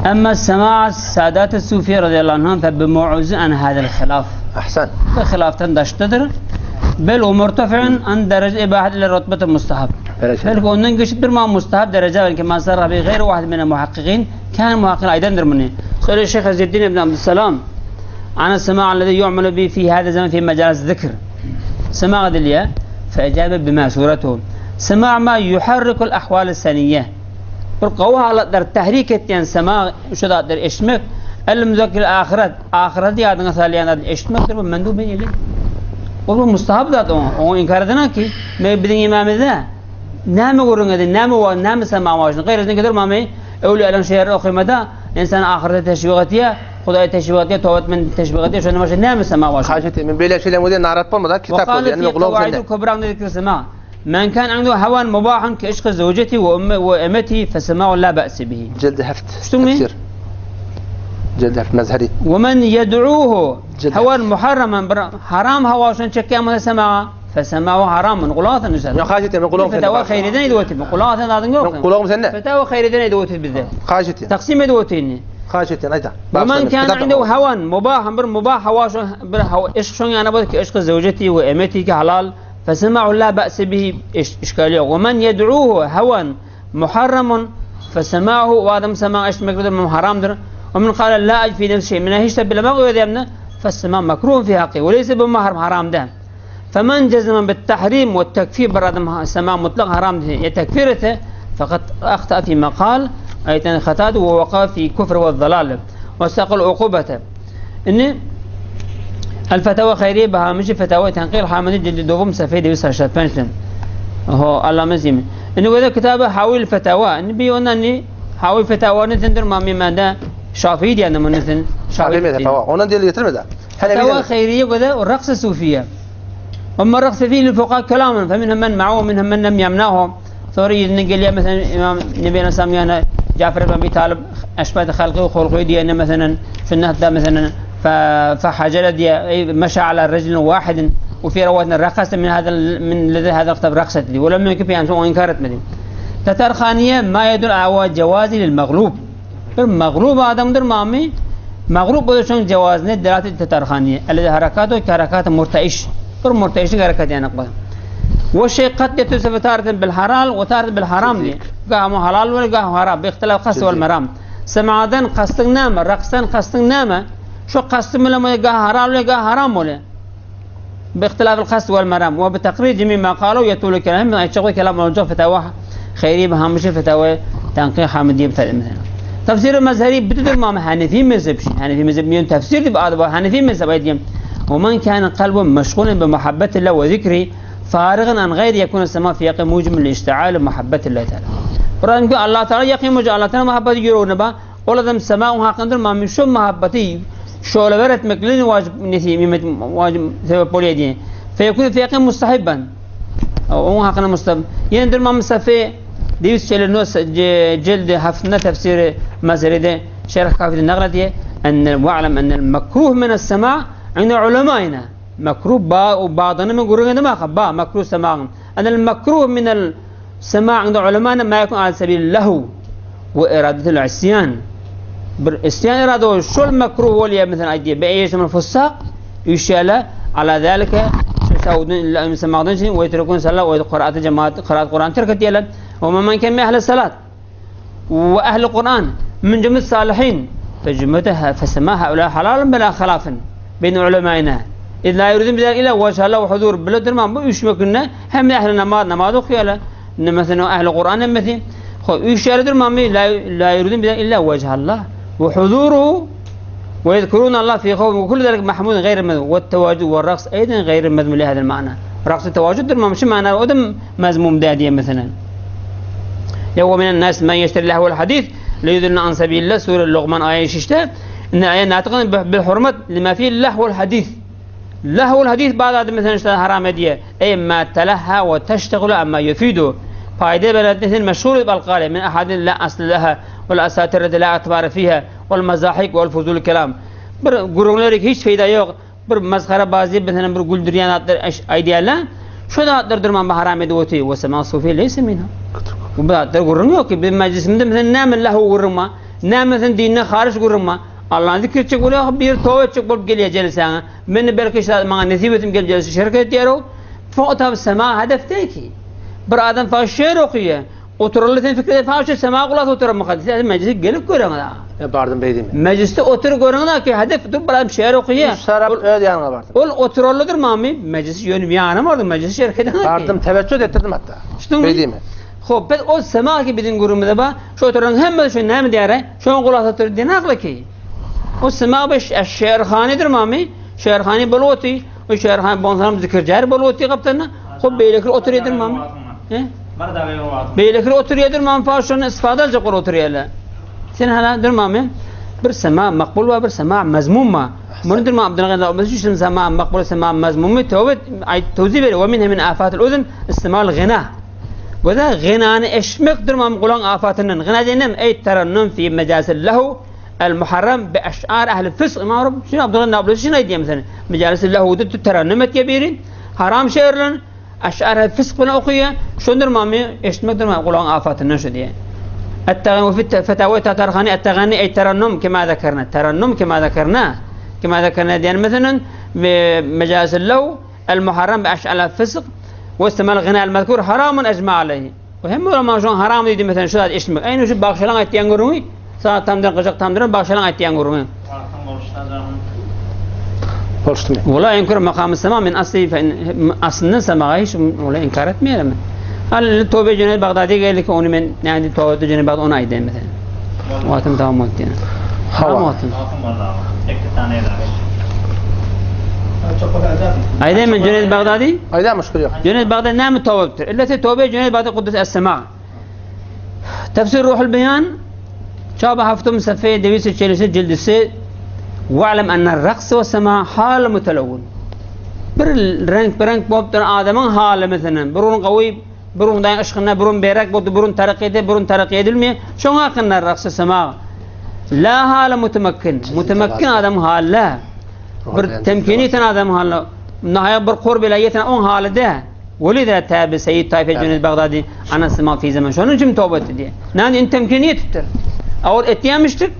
Emma sema'a Sadat-ı Sufiye radıyallahu anhum fe bimu'uzu an hadal hilaf. Ahsan. Bu hilaftan daşdadyr. Bel o murtafi'un an derece ibahet ile rutbeti mustahab. Belki ondan geçip bir ma mustahab derece belki ma sarra bi gayri vahid min muhakkikin kan muhakkin aydandır bunu. Söyle Şeyh Izzeddin ibn Abdüsselam an sema' alladhi yu'malu bi fi hada zaman fi majalis zikr. Sema' ediliye feecabe bima suretuhu. Sema' ma yuharrikul ahval seniyye. Bir gowy halatlar tahrik etýän sema şu zatlary eşitmek, el müzekkir ahyret, ahyreti ýadyňa salýan zady eşitmekdir bu mendubin ile. Ol bu mustahap zat oňa, oňa inkar edenak ki, me biziň imamyzda näme gürrüň edin, näme wa, näme sema wa, gaýratyny gider mamy, öwlüýalaryň şeýeri okymada, insan ahyrete teşwik etýär, Hudaýa teşwik etýär, toba etmeni teşwik etýär, şondan başga näme sema wa. Haýyş etýän, men beýle şeýle wede narat bolmada, kitap bolýar, ýöne gulagym sende. Kübra zikr sema. Men kan عنده هوى مباح كعشق زوجته وأمه وأمته فسماع لا بأس به. جلد هفت. تفسير. جلد هفت مزهري. ومن يدعوه هوى محرما حرام هوا شن çekýän سماع فسماعه حرام gulak sen. Ýok haýyş etýän, men gulagym sende. Fetava haýriden edip otyr. Gulak sen adyň ýok. Gulagym sende. Fetava haýriden edip otyr bizde. Haýyş etýän. Taksim edip otyr. Haýyş etýän aýda. ومن كان عنده هوى مباح bir mubah hawa bir hawa eşk şoň ýany bol ki eşk zewjeti we emeti ki halal فسماع لا بأس به إشكال yok. ومن يدعوه هوى محرم فسماعه وادم سماع eşitmektedir haramdır. ومن قال لا أجد في نفسي شيء من hiç de bilemem ödemne فالسماع مكروه في حقه وليس بمحرم haram ده. فمن جزم بالتحريم والتكفير برادم سماع مطلق حرام يتكفير فقد أخطأ في مقال أيضا خطأ ووقع في كفر والضلال واستقل عقوبته. إن الفتاوى خيرية بهامش فتاوى تنقيل حامد جلد دوم سفيد يسر شتبنشن هو الله مزيم إنه وذا كتابة حاول الفتاوى إن بيونا إني حاول فتاوى نتندر ما مما ده شافعي دي أنا من نتن Şafii mezhebi. Ondan delil getirmedi. فتاوى خيرية وذا والرقص الصوفية أما الرقص فيه للفقهاء كلاما فمنهم من معه ومنهم من لم يمنعه ثوري نقل مثلا إمام نبينا ساميانا جعفر بن أبي طالب أشبه خلقه وخلقه دي أن مثلا في النهضة مثلا فحجل دي مشى على رجل واحد وفي رواية رقص من هذا من الذي هذا الكتاب رقصت دي ولم يكن في أنه إنكارت مدين تترخانية ما يدل على جواز للمغلوب المغلوب آدم در مامي مغلوب بودشون جواز نه دلالة التترخانية الذي حركاته كحركات مرتعش بر مرتعش حركات يعني قبل والشيء قد يتصف تارة بالحلال وتارة بالحرام دي قام حلال ولا قام حرام باختلاف قصد والمرام سمعدن قصد نام رقصن قصد نام شو قصد من لما قام حلال ولا قام حرام ولا باختلاف القصد والمرام وبتقرير جميع ما قالوا يطول الكلام من أي كلام موجود فتاوى خيري بهامش فتاوى تنقيح حامدية مثلا تفسير المزهري بتدر ما حنفي مذهب شيء حنفي مذهب مين تفسير بعد حنفي مذهب أيضا ومن كان قلبه مشغول بمحبة الله وذكره فارغا عن غير يكون السماء في يقين موجب للاشتعال محبة الله تعالى. قرآن يقول الله تعالى يقين موجب الله تعالى محبة يرون با ولا دم السماء وحقندر ما من شو محبتي شو لبرت مكلين واجب نسي واجب سبب بوليدين فيكون في يقين مستحبا أو حقنا مستحب يندر ما مسافة ديوس شيل جلد حفنا تفسير مزرده شرح كافي النغلة أن واعلم أن المكروه من السماع عند علمائنا مكروه با وبعضنا من قرون ما خبا مكروه سماع أن المكروه من السماع عند علمائنا ما يكون على سبيل اللهو وإرادة العصيان بالعصيان إرادة شو المكروه ولي مثلا أيدي بأي من الفساق يشال على ذلك يسودون لا يسمعون ويتركون صلاة وقراءة جماعة قراءة القرآن تركت يلا وما من كان من أهل الصلاة وأهل القرآن من جملة الصالحين فجمتها فسماها هؤلاء حلالا بلا خلاف بين علمائنا إذ لا يريدون بذلك إلا وجه الله وحضور بلد ما يشمكنا هم أهل النماذ نماذ خيالا مثلا أهل القرآن مثلا يشارد ما لا يريدون بذلك إلا وجه الله وحضوره ويذكرون الله في خوف وكل ذلك محمود غير مذموم والتواجد والرقص أيضا غير مذموم لهذا المعنى رقص التواجد ما مش معنى ودم مذموم دادية مثلا يوم من الناس من يشتري له الحديث ليضل عن سبيل الله سورة اللقمان آية 6 إن آية ناطقة بالحرمة لما فيه اللهو الحديث لهو الحديث بعد هذا مثلا اشترى حرام دية أي ما تلهى وتشتغل أما يفيده فائدة بلدته مشهور بالقارئ من أحد لا أصل لها والأساطير التي لا اعتبار فيها والمزاحك والفضول الكلام bir gurunglar hiç fayda yok bir mazhara bazı mesela bir güldüryen atlar aydiyalar şu da atlar durman haram edip otuyor ve sema sufi leyse minha bu atlar gurung yok ki bir meclisimde mesela ne min lahu gurungma Näme sen dinden haryç gürrüň ma? Allany zikr etjek bolýar, bir toba etjek bolup gelýär jelesäňe. Meni belki şu maňa nesip etsin gelip jelese şerk etýär o. Fa sema hedef değil ki. Bir adam fa şeýr okuýar. Oturarly sen fikir edip şu sema gulak oturar mukaddes sen meclise gelip görüň. E bardym beýdim. Mecliste otur görüň ki hedef dur bir adam şeýr okuýar. Üç tarap öz ýanyňa bardym. Ol oturarlydyr mami meclis ýönüm ýanym ordu meclis şerk eden. Bardym teveccüh etdirdim hatta. Beýdim. Hop biz o sema ki bizim gurumyzda ba şu oturan hemme şu näme diýär? Şoň gulak otur diýen akly ki. O sema beş şeýrhanidir mami. Şeýrhani bolup oty. O şeýrhani bonsanam zikirjär bolup oty gapdanyna. Hop beýleki otur edir mami. He? Beýleki otur edir mami fa şonu istifade aljak bolup oturýarlar. Sen hala dur mami. Bir sema makbul wa bir sema mazmum ma. Bunu dur ma Abdülgani Abdülgani şu sema makbul sema mazmum tövbe ay tövzi ber ve minhe min afatul uzun istimal gina. Bu da gınanı eşmek durmam gulan afatından. Gına denem ey terennum fi mecasil lehu el muharrem bi eş'ar ehli fısk. İmam Rabb şunu Abdülgani Abdülgani şunu diyeyim mesela. Mecasil lehu de terennum et gebirin. Haram şehirlerin eş'ar ehli fısk bunu okuyor. Şunu durmam eşmek durmam gulan afatından şu diye. التغني وفي فتاوى تترخاني التغني أي ترنم كما ذكرنا ترنم كما ذكرنا كما ذكرنا يعني مثلا بمجالس اللو المحرم بأشعال الفسق واستعمال الغناء المذكور حرام أجمع عليه وهم ما شون حرام دي مثلا شو هذا اسمه أين شو باخشلان أتيان قروي ساعة تامدن قشق تامدن باخشلان أتيان قروي Bolştum. ولا ينكر مقام السماء من أصله فإن أصلنا سماء hiç ولا inkar etmeyelim. Hal tövbe Cüneyt Bağdadi geldi ki onu men yani tövbe Cüneyt Bağdadi ona aydı mesela. Vaatım tamam oldu yani. Hava. Tamam oldu. Çok kolay Aydı men Cüneyt Bağdadi? Ayda müşkül yok. Cüneyt Bağdadi ne mi tövbedir? İlla tövbe Cüneyt Bağdadi Kudüs Es-Sema. Tefsir Ruhul Beyan Çaba haftum sefeye devisi çelisi cildisi Ve'lem enne raks ve sema hal mütelevvün. Bir renk bir renk bolup duran adamın hali mesela. Burun qawi, burun dayan ışkına, burun berek boldu, burun terakki edil, burun terakki edilmiyor. Şoňa hakkında raks sema. La hal mütemekkin. Mütemekkin adam hal Bir temkiniyeten adam hali. Nihayet bir qurb ile yeten on hali de. Velide tabi Seyyid Tayfe Cüneyt Bağdadi anası ma fi zaman. Şonun için tövbe etti diye. Yani in temkiniyettir. Avul etyemiştir.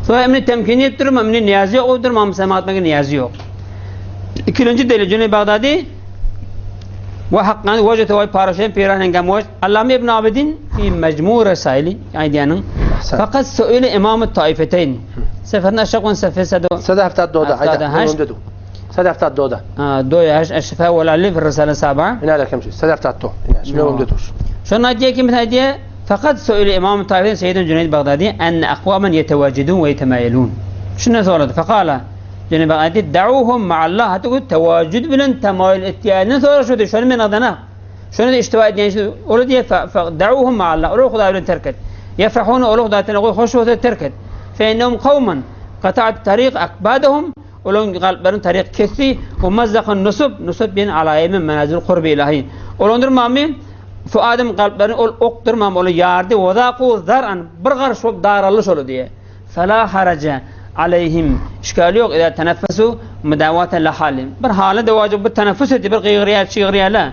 Sonra emni temkiniyettir, emni niyazi yok, odur mam sema etmek niyazi yok. İkinci delil Cüneyt Bağdadi ve hakkan vecete ve paraşen piran engam vec. Allame İbn Abidin fi mecmu resaili yani diyenin. Ahsen. Fakat söyle İmam-ı Taifeteyn. Seferin aşağı on sefer sedo. Sada hafta doda. Hafta Ayda. da haş. Dedu. Sada hafta doda. Doya haş eşfa ve alif risale sab'a. Yine ala kemşi. Sada hafta to. Yine şimdi No. deduş. Şunu diye ki mesela diye fakat söyle İmam Taifeteyn Seyyidin Cüneyt Bağdadi enne akvamen yetevacidun ve yetemayelun. Şunu sordu. Fekala Cüneyt Bağdadi da'uhum ma'allah hatta tevacüd bilen temayül ettiğinden sonra şudur. Şunu men adına. Şunu da iştiva ediyen şey öyle diye da'uhum ma'allah. Öyle Huda bilen terk et. Yefrahun öyle Huda bilen hoş olsa terk et. Fe innehum kavmen qata'at tariq akbadahum Olun kalplerin tarik kesti ve mazzakın nusub nusub bin alayimin menazil kurbi ilahi. Olundur mami fuadım kalplerin ol oktur mam olu yardı ve zâkû zar'an bir garış olup daralış olu diye. Fela haraca aleyhim işgali yok. İzâ teneffesu müdavaten lehalim. Bir hale devacı bir teneffüs etti bir gıygırıya çiğriye la.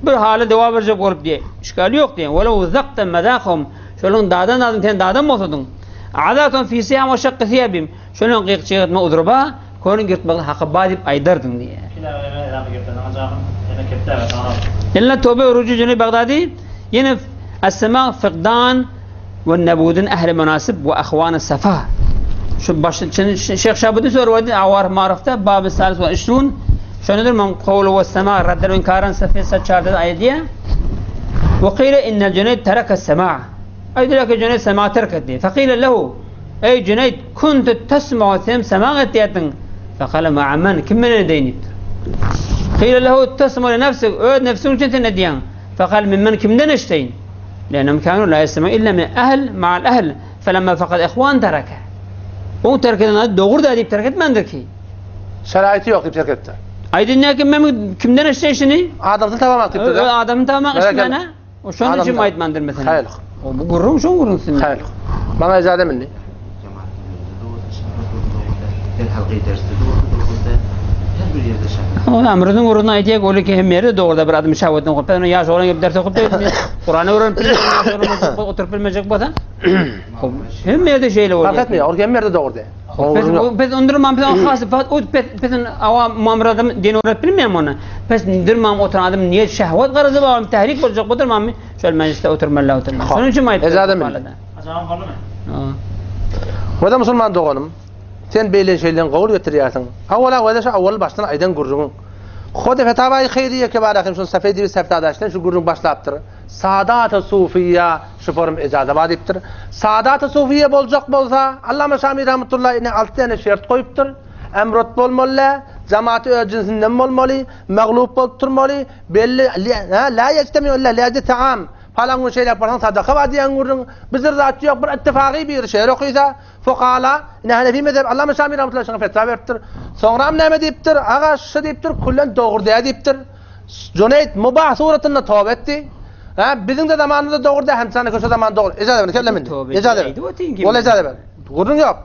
Bir hale deva verecek olup diye. İşgali yok diye. Velev zakte mezâkhum. Şölün dağdan dağdan sen dağdan mı oturdun? Adatun fi siyam ve şakkı thiyabim. Şölün gıyık çiğirtme udruba. Konun girtme hakkı badip aydardın diye. İlla tövbe orucu Cüneyt Bağdadi yine Es-Sema fıkdan ve nebudun ehli münasip ve ahvan sefa. Şu baş, Şeyh Şabuddin soruyordu avar marifte bab-ı salis ve işrun. Şöyle men kavlu ve sema reddel inkaran sefe saçardı ayet diye. Ve kıyle innel Cüneyt tereke sema. Ay diyor ki Cüneyt sema terk etti. Fekile lehu ey Cüneyt kuntu tesma'u sem sema ettiyatin. Fekale ma'a men kim men edeyni? قيل له تسمع لنفسك اعد نفسك انت نديان فقال ممن كم دنشتين لأنهم كانوا لا يسمعون إلا من أهل مع الأهل فلما فقد إخوان تركه O terk eden doğru da deyip terk etmendir ki. Şeraiti yok deyip terk etti. Aydın ne kim kimden eşleşini? Adamsın tamam atıp dedi. Adamın tamam Merak işmene. O şunun Adamın için tamam. aydmandır mesela. Hayır. O bu gurur şun gurur sinne. Hayır. Bana izade minni. Cemaatin önünde doğru, şahı doğru, her halkayı derste doğru, doğru da. bir ýerde şähwet. Ol amrydyn ugruna aýdýar, ol ki hem ýerde dogruda bir adam şähwetden gorksa, ýöne ýaş oglan gelip ders okup Kurany öwrenip bilmejek, oturyp bilmejek bolsa, hem ýerde şeýle bolýar. Fark etmeýär, ol hem ýerde dogrudy. Biz biz ondurman biz has o biz biz awa mamradym din öwrenip bilmeýän ony. Biz durmam oturan adam niýet şähwet garazy bar, tahrik boljak bu durmam. Şol mejlisde oturmaly oturmaly. Şonuň üçin aýtdym. Ejazet min. Wada musulman doganym, sen beýle şeyleň gowul getirýärsiň. Awala wada şu awal başdan aýdan gürrüňiň. Hode fetawaýy haýriýe kebara hem şun safedi bi seftada şu gürrüň başlapdyr. Sadat-y sufiýa şu forum ejaza bar diýipdir. Sadat-y sufiýa boljak bolsa, Allama Şami rahmetullahi ine 6 tane şert goýupdyr. Emrot bolmaly, jamaty öz jinsinden bolmaly, maglup bolup durmaly, belli la ýejtemiu illa li ajli taam. Palan gün şeýläk barsaň sadaka bar diýen gürrüň. Bizdir zat ýok, bir ittifagy bir şeýr okysa, fukala, ine Hanefi mezhep Allama Şami rahmetullahi şoňa fetwa beripdir. Soňram näme diýipdir? Aga şu diýipdir, küllen dogry däl diýipdir. Juneýd mubah suratynda toba etdi. Ha, biziň de zamanymyzda dogry däl, hem sana köşe zaman dogry. Ejaza ber, kellem indi. Ejaza ber. Ol ejaza ber. Gürrüň ýok.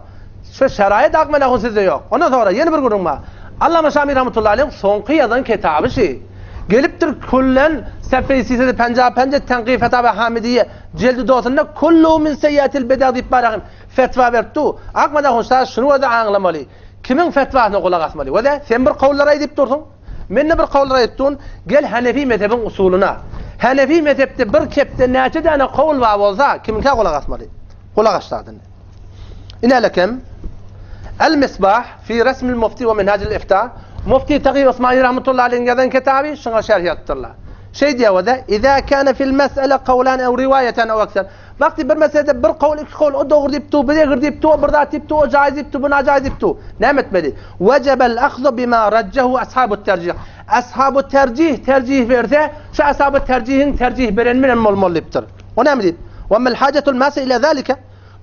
Şu şeraýat akmena hun sizde ýok. Ondan sonra ýene bir gürrüň bar. Allama Şami rahmetullahi aleyh soňky ýazan kitaby şi. Gelipdir küllen sefeý sisede penja penje tenqih fetava hamidiye jeldi dosunda kullu min seyyatil beda diýip baragym fetwa beripdi. Akmena hun şuny özi aňlamaly. Kimiň fetwasyna gulak asmaly? Wede sen bir kowullar aýdyp dursuň. Mende bir kowul aýtdyn, gel Hanefi mezhebiň usulyna. Hanefi mezhepde bir kepde näçe däne kowul bar bolsa, kimiňkä gulak asmaly? Gulak asladyn. Ine lekem El Misbah fi resmil mufti we minhajil ifta Mufti Tagi Osmani rahmetullahi aleyhiň ýazan kitaby şuňa şerh ýazypdyrlar. Şeý diýýär-de, "Iza kana fil mes'ele kawlan ew riwaýatan ew akser." Wagty bir meselede bir kowul, iki kowul, o dogry diýip dur, bu egri diýip dur, o bir zat diýip dur, o jaýyz diýip dur, bu najaýyz diýip dur. Näme etmeli? Wejebel ahzu bima rajjahu ashabut terjih. Ashabut terjih terjih berse, şu ashabut terjihiň terjih bereni bilen bolmaly diýipdir. O näme diýip? Wa mel hajatul masa ila zalika.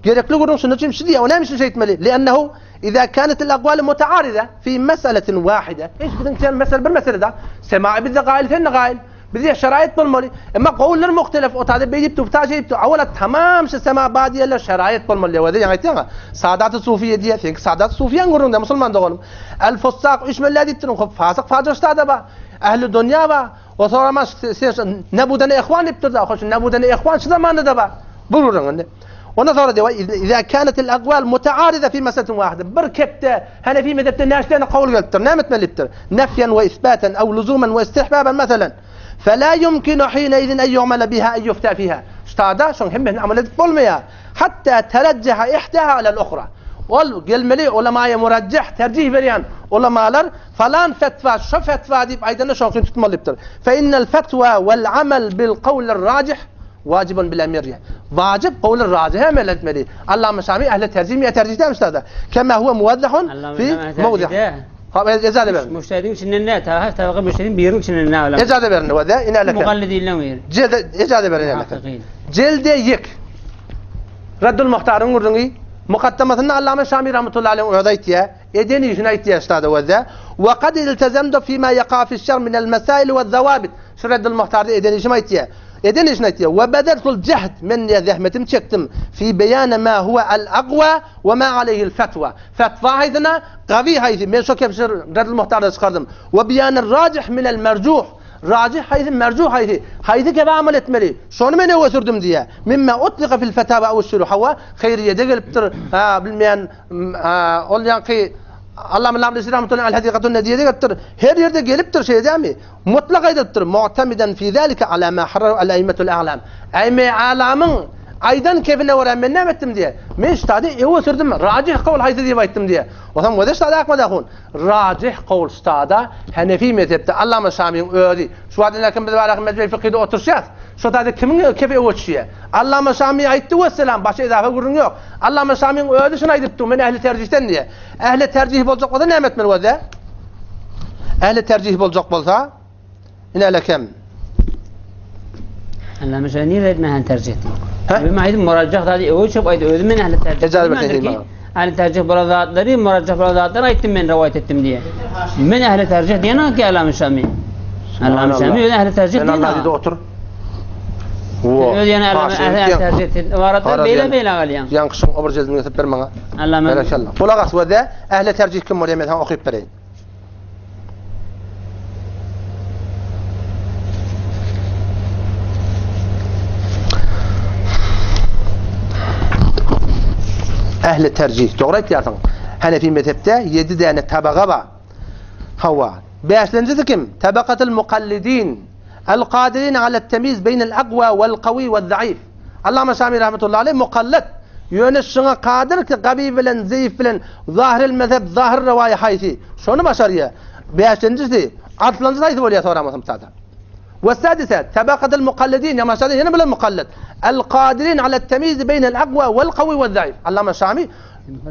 Gerekli gürrüň şunda üçin şu diýýär. O näme üçin şeýtmeli? Li'ennehu iza kanatil aqwalu mutaarida fi mes'aletin wahida. Hiç biziň sen mesele bir meselede. Sema'i bizde gaýyl, sen de gaýyl. Bizde şeraýat bolmaly. Emma gowullar muhtelif, o taýda beýdip dur, bu taýda şeýdip dur. Awala tamam şu sema ba diýerler, şeraýat bolmaly diýýär. Ýaňy aýtýaň-a. Sadat-y sufiýe diýýär. Seňki sadat-y sufiýäň gürrüňde musulman doganym. El fussak üç melle diýip durun. Hop fasyk fajyr ştada ba. Ähli dunýa ba. O soraman sen ne bu dene ihwan diýip durda. Hoş ne bu dene ihwan şu zamanda da ba. Bu gürrüň indi. Ondan sonra diýýär, "Iza kanatil aqwal mutaarida fi masalatin wahida." Bir kepde Hanefi mezhepde näçe tane kowul gelipdir? Näme etmelidir? Nefyen we isbaten ew luzumen we istihbaben meselen. Fela yumkinu hine-izin en yu'mala biha en yufta fiha. Ştada şoň hemmesini amal edip bolmaýar. Hatta terejjeha ihdaha alel uhra. Ol gelmeli ulamaýa murajjih terjih berýän ulamalar falan fetwa şo fetwa diýip aýdanda şoňkyny tutmaly diýipdir. Fe innel fetwa vel amel bil kawlir rajih Wajibun bila mirye. Wajyp gowly rajih amel etmeli. Allama Şami ähli terjih mi terjih däl ştada. Kema huwa muwaddahun fi mawdi. Ha ejaza berin. Müştehidin içinden ne? Ta tabaka müştehidin birinin içinden ne olam? Ejaza berin we de ine leke. Mugallidillen bir. Celde ejaza berin ine leke. Celde yek. Raddul Muhtaryň gürrüňi mukaddamasynda Allama Şami rahmetullahi aleyh özi aýtýar. Eden işini aýtýar ştada we de. Wa kad iltezemtu fima yaqa fi şer min el masail we zawabit. Şu Reddul Muhtarda eden işimi aýtýar. Eden işini aýtýar. We bezeltul jehd, men diýýär zähmetimi çekdim. Fi beýane ma huwa al aqwa we ma aleýhil fetwa. Fetwa haýsyna, gawy haýsy, men şo kepşir Reddul Muhtarda çykardym. We beýanir rajih minel merjuh. Rajih haýsy, merjuh haýsy, haýsy kebe amal etmeli, şony men öňe sürdüm diýýär. Mimma utlika fil fetawa ew şuruh. Hawa, haýriýede gelipdir, ha, bilmeýän, ol ýaňky Allama Lamlisi rahmetullahi al hadikatun nediýede gelipdir. Her ýerde gelipdir şeýle dämi? Mutlak aýdylypdyr, Mu'tamiden fi zalika ala ma harraru al aimmatul a'lam. Aime alamyň aýdan kefine görä men näme etdim diýe. Men ştady öňe sürdüm, rajih kawl haýsy diýip aýtdym diýe. Onsoň wede ştady akmadahun. Rajih kawl ştada Hanefi mezhepde Allama Şamyň özi. Şu wagt ine kim biz baraky mejmei fikyhda oturyşýas. Şo taýda kimiň kefi öňe düşýä? Allama Şamy aýtdy wesselam, başga izafa gürrüň ýok. Allama Şamyň özi şuny aýdypdy, men ähli terjihden diýe. Ähli terjih boljak bolsa näme etmeli bolýar? Ähli terjih boljak bolsa, ine lekem. Allah mesela niye etme tercih diýip. He? Aýdym murajjah zady öwe çöp aýdy özüm men ähli tercih. Ejaza bersin. Ähli tercih bolan zatlary murajjah bolan zatlary aýtdym men rowaýat etdim diýe. Men ähli tercih diýen ki Allam Şami. Allam Şami öz ähli tercih diýen. Allah diýdi otur. Öz ýene ähli tercih etdi. Ybaratlar beýle beýle galýan. Ýaňkyşyň o bir jildini getirip ber maňa. Allah Berekella. Gulak as we de ähli tercih kim bolýar men saňa okyp bereýin. Ähli terjih. Dogry aýtýarsyň. Hanefi mezhepde ýedi däne tabaga bar. Hawa. Bäşlenjisi kim? Tabakatul mukallidin. El-kadirin alet-temiz beýnel agwa wel-kawi wez-zaif. Allama Şami rahmetullahi aleyh mukallit. Ýöne şuňa kadyr ki gabi bilen zeýif bilen zahiril mezhep zahir rewaýa haýsy? Şony başarýar. Bäşinjisi, altynjysy haýsy bolýar soramasam sada. We sadise tabakatul mukallidin ýa maşada ýene bilen mukallit. El kadirin alet temiz beýnel agwa wel kawi we zaif. Allama Şami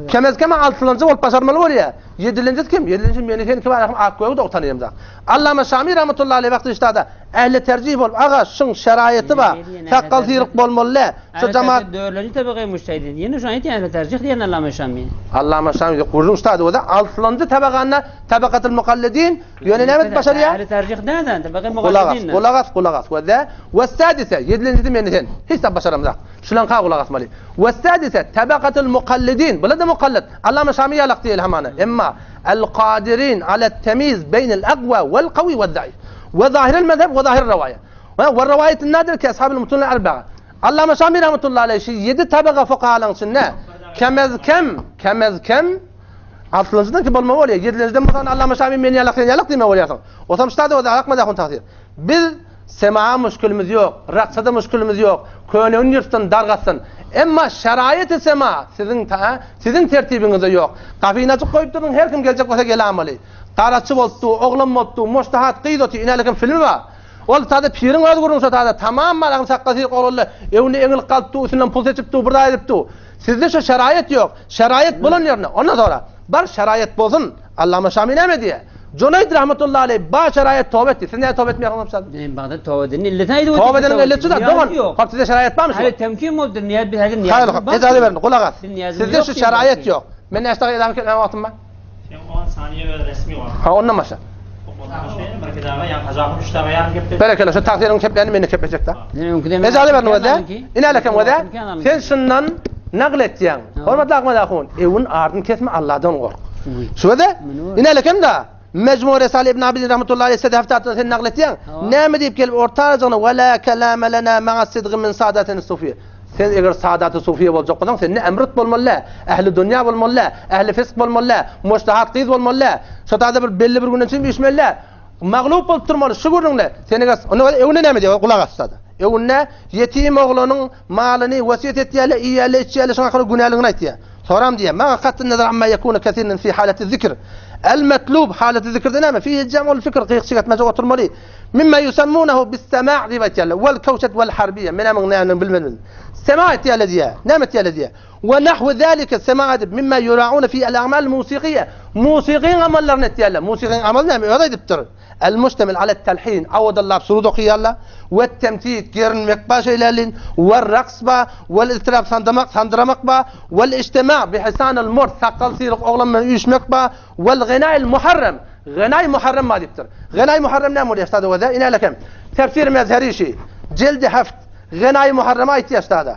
kemez keme altynjy bolup başarmaly bolýar. Ýedilenjisi kim? Ýedilenji meni sen kim arasym ak gögi dogry tanaýamda. Allama Şami rahmetullahi aleyh wagty iştada Ähli terjih bolup, aga, şuň şeraýaty bar, sakgal syryk bolmaly däl. Şu jemaat. Dördünji tabaka mujtahidin. Ýene şony aýtýan ähli terjih diýen Allama Şami. Allama Şami ýok, gürrüň ştada bolsa, altynjy tabaganda tabakatul mukallidin, ýöne näme edip başarýar? Ähli terjih däl-de, tabaka mukallidin. Gulak as, gulak as, gulak as. We de, we sadise, ýedilenjisi meni sen. Hiç zat başaramzak. Şulaňka gulak asmaly. We sadise, tabakatul mukallidin. Bular-da mukallid. Allama Şami ýalak diýeli hamana. Emma el-kadirin alet-temiz beýnel agwa wel-kawi wez-zaif. We zahirel mezheb we zahir rewaýat. We we rewaýatun nadir ki ashabil mutun al-arba'a. Allama Şami rahmetullahi aleyh şu 7 tabaka fukahalaryň içinde kemez kem, kemez kem altynjydan ki bolma bolýar. Ýedinjiden bolsa Allama Şami men ýalak sen ýalak diýme bolýarsyň. Osam ştada o da akma da hun Biz semaa müşkilimiz ýok, raksa da müşkilimiz ýok. Könegini ýyrtsyn, dargatsyn. Emma şeraýeti sema siziň ta, siziň tertibiňizde ýok. Gapyny açyk goýup durdyň, her kim geljek bolsa gele almaly. Garaçy bolupdy, oglan bolupdy, moştahat gyz oty, inälikim filmi bar. Ol tada piriň öz gürrüňi şo tada tamam balagyny sakgasy ýok oglanla öňüne eňilip galypdy, üstünden pul seçipdi, bir zat edipdi. Sizde şo şeraýat ýok. Şeraýat bolan ýerinde, ondan sonra bar şeraýat bolsun. Allama Şami näme diýýär? Junaýd rahmetullahi aleýh bar şeraýat toba etdi. Siz näme toba etmeýärsiňiz şa? Men bagda toba edeni illeti aýdyp otyr. Toba edeniň illeti şuda dogan. Hop sizde şeraýat barmy şu? Hali temkin bolupdyr, niýet biz häzir niýet. Haýyr, hop, ejaza berin, gulak as. Sizde şu şeraýat ýok. Men näçe dagy edamyk etmäge wagtym bar? Seň 10 saniýe we resmi wagt. Ha, ondan başla. Berekella, şu tagsyryň keplerini men keplejek-de. Ejaza berin wede. Ine lekem wede. Sen şundan nagl etýäň. Hormatly Ahmet ahun, ewin ardyn kesme, Allahdan gork. Şu wede. Ine lekem da. Mecmu Resale ibn Abidin rahmetullahi aleyh sede haftatdan sen nagl etýäň. Näme diýip gelip orta arajygyna we la kelame lena ma'a sidgi min sadatin sufiýe. Sen eger Sadaty Sufiýe boljak bolsaň, sen ne emrit bolmaly däl, ähli dünýä bolmaly däl, ähli fisk bolmaly däl, mujtahat gyz bolmaly däl. Şo taýda bir belli bir günden çyn üýşmeli däl. Maglup bolup durmaly şu gürrüňde. Sen eger onda öňünde näme diýýär? Gulak as sada. Öňünde ýetim oglanyň malyny wesýet etýärler, iýýärler, içýärler, şoň hakyna günäligini aýtýar. Soram diýýär, Maga katyn nazar amma ýekune kesirnen fi halati zikr. El metlub halati zikrde näme? Fihi jamul fikr, gyýyk etmejek oturmaly. Mimma yusammunahu bis-sama' diýip aýtýarlar. Wal kawşat wal harbiýe. Men hem nämedigini bilmedim. Sema etýärler diýýär. Näme etýärler diýýär. Wa nahwu zalika sema edip mimma yura'una fi al-a'mal musiqiýe. Musiqiň amallaryny etýärler. Musiqiň amaly näme? Özi aýdypdyr. El-muştamil ala talhin. Awadallap surut okaýarlar. We temtit gerinmek ba şeýlälin. We raks ba. Wal istirab sandamak, sandyramak ba. Wal ijtima bi hisanil murt. Sakgal syryk oglan bilen üýşmek ba. Wal ginail muharram. Ginaý muharram bar diýipdir. Ginaý muharram näme bolýar ştada göze? Ine lekem. Tefsir Mezheri şi. Jildi heft. Ginaý muharrama aýtýar ştada.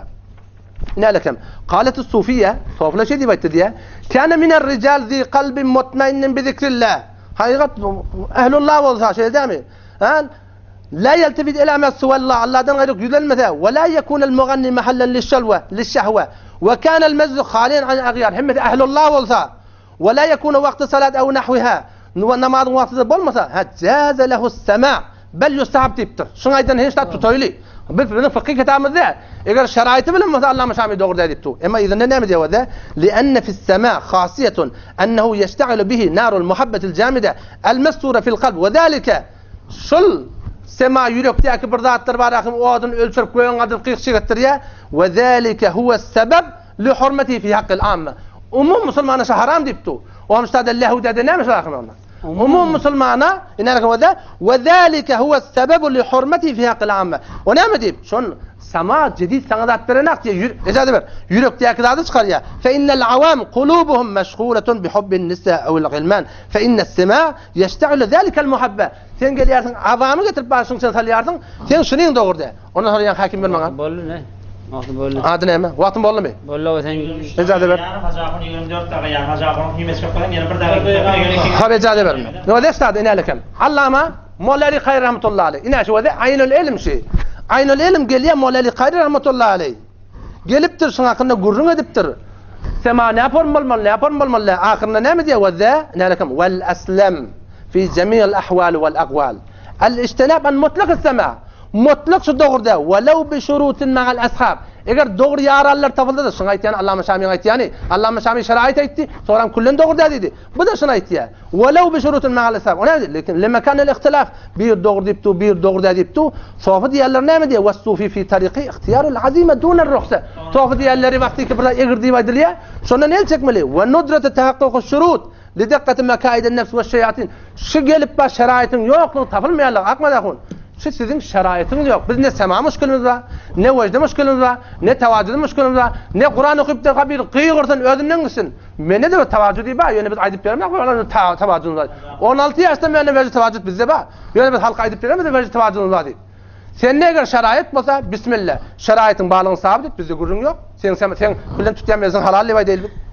Ine lekem. Qalet sufiýe, sofla şeý diýip aýtdy diýä. Kana miner rijal zi kalbin mutmainnin bi zikrillah. Hakykat ehlullah bolsa şeýle dämi? Ha? La yeltefit ila ma siwallah, Allahdan gaýry ýüzlenmese, we la yekunel muganni mahallan lişşelwe, lişşehwe. We kanel mezzu haliyan an agýar. Hemmesi ehlullah bolsa, Ve la yekune wagty salat ew nahwiha, we namazyň wagty-da bolmasa, ha jaze lehu sema, bel ýustahab diýipdir. Şuň aýdan hiç zat tutaýly. Biz biziň fykhy kitabymyzda eger şeraýty bilen bolsa Allama Şami dogry däl diýipdir. Emma yzynda näme diýýär wede? Li'enne fis-sema hasiýetun ennehu ýeşte'ilu bihi narul muhabbetil jamide el-mestura fil kalb we zalike şul sema ýürekdäki bir zatlar bar ahim oduny ölçürip gögüň gadyryp gyýyk etdirýär. We zalike huwes-sebeb Li hurmeti fi hakkil amme. Umum musulmana şa haram diýipdi. Onuň şada lehu dede näme şa haram onda? Umum musulmana ine we we zalika huwa sebebu li hurmeti fi hakkil amme. O näme diýip? Şon sama jedid sana zat berenak diýip, ejaza ber. Ýürekdäki zady çykarýar. Fe innel awam kulubuhum meşguletun bi hubbin nisa awil gilman. Fe innes sima yeşte'ilu zalikal muhabbe. Sen gelýärsiň, awamy getirip başyň içine salýarsyň. Sen şunyň dogry. Ondan soň ýaňky hakim ber maňa. Boldy ne? Wagty boldy. Ady näme? Wagtym boldumy? Boldy o sen. Ejaza ber. Ýarym Hajy ahun 24 daga ýa Hajy ahunyň hüýmesi çöp galan ýene bir daga ýene iki. Hap ejaza ber. Nöde stady ine lekem. Allama Molla Ali Kaýry rahmetullahi aleyh. Ine şu wede Aýnul Ilm şi. Aýnul Ilm gelýär Molla Ali Kaýry rahmetullahi aleyh. Gelipdir şuň hakynda gürrüň edipdir. Sema nä form bolmaly, nä form bolmaly däl. Ahyrynda näme diýýär? We zä, nälekem, wel eslem fi jemi'il ahwal wal akwal. Al ijtinab an mutlak sema. Mutlak şu dogry däl. Welew bi şurutin ma'al ashab. Eger dogry ýaranlar tapylsa-da, şuny aýtýany Allama Şamyň aýtýany. Allama Şamy şeraýyt aýtdy, soňram küllen dogry däl diýdi. Bu-da şuny aýtýar. Welew bi şurutin ma'al ashab. O näme diýdi? Lekin lemekanel ihtilaf. Bir dogry diýip dur, bir dogry däl diýip dur. Sofy diýýänler näme diýýär? Wes-sufi fi tariqi ihtiýarul azime duner ruhsa. Sofy diýýänleri wagtyky bir zat egri diýip aýdylýar. Şondan el çekmeli. We nudrete tahakkuky şurut li dikkati mekaiden nefs we şeýatin. Şu gelip bar şeraýytyň ýoklugy tapylmaýanlygy Akmaz ahun. Şu siziň şeraýytyňyz ýok. Biz ne sema muşkilimiz bar, ne wejde muşkilimiz bar, ne tawajjud muşkilimiz bar, ne Kuran okyp da bir gygyrsyn özünden gitsin. Mende-de bir tawajjudy bar, ýöne biz aýdyp beremok, tawajjudymyz bar. 16 ýaşdan bäri wejde tawajjud bizde bar. Ýöne biz halka aýdyp beremizok wejde tawajjudymyz bar diýip. Sende eger şeraýat bolsa, bismilla. Şeraýatyň barlygyny sabyt et, bizde gürrüň ýok. Sen sen sen bilen tutýan mejlisiň halal diýip aýdaýly biz.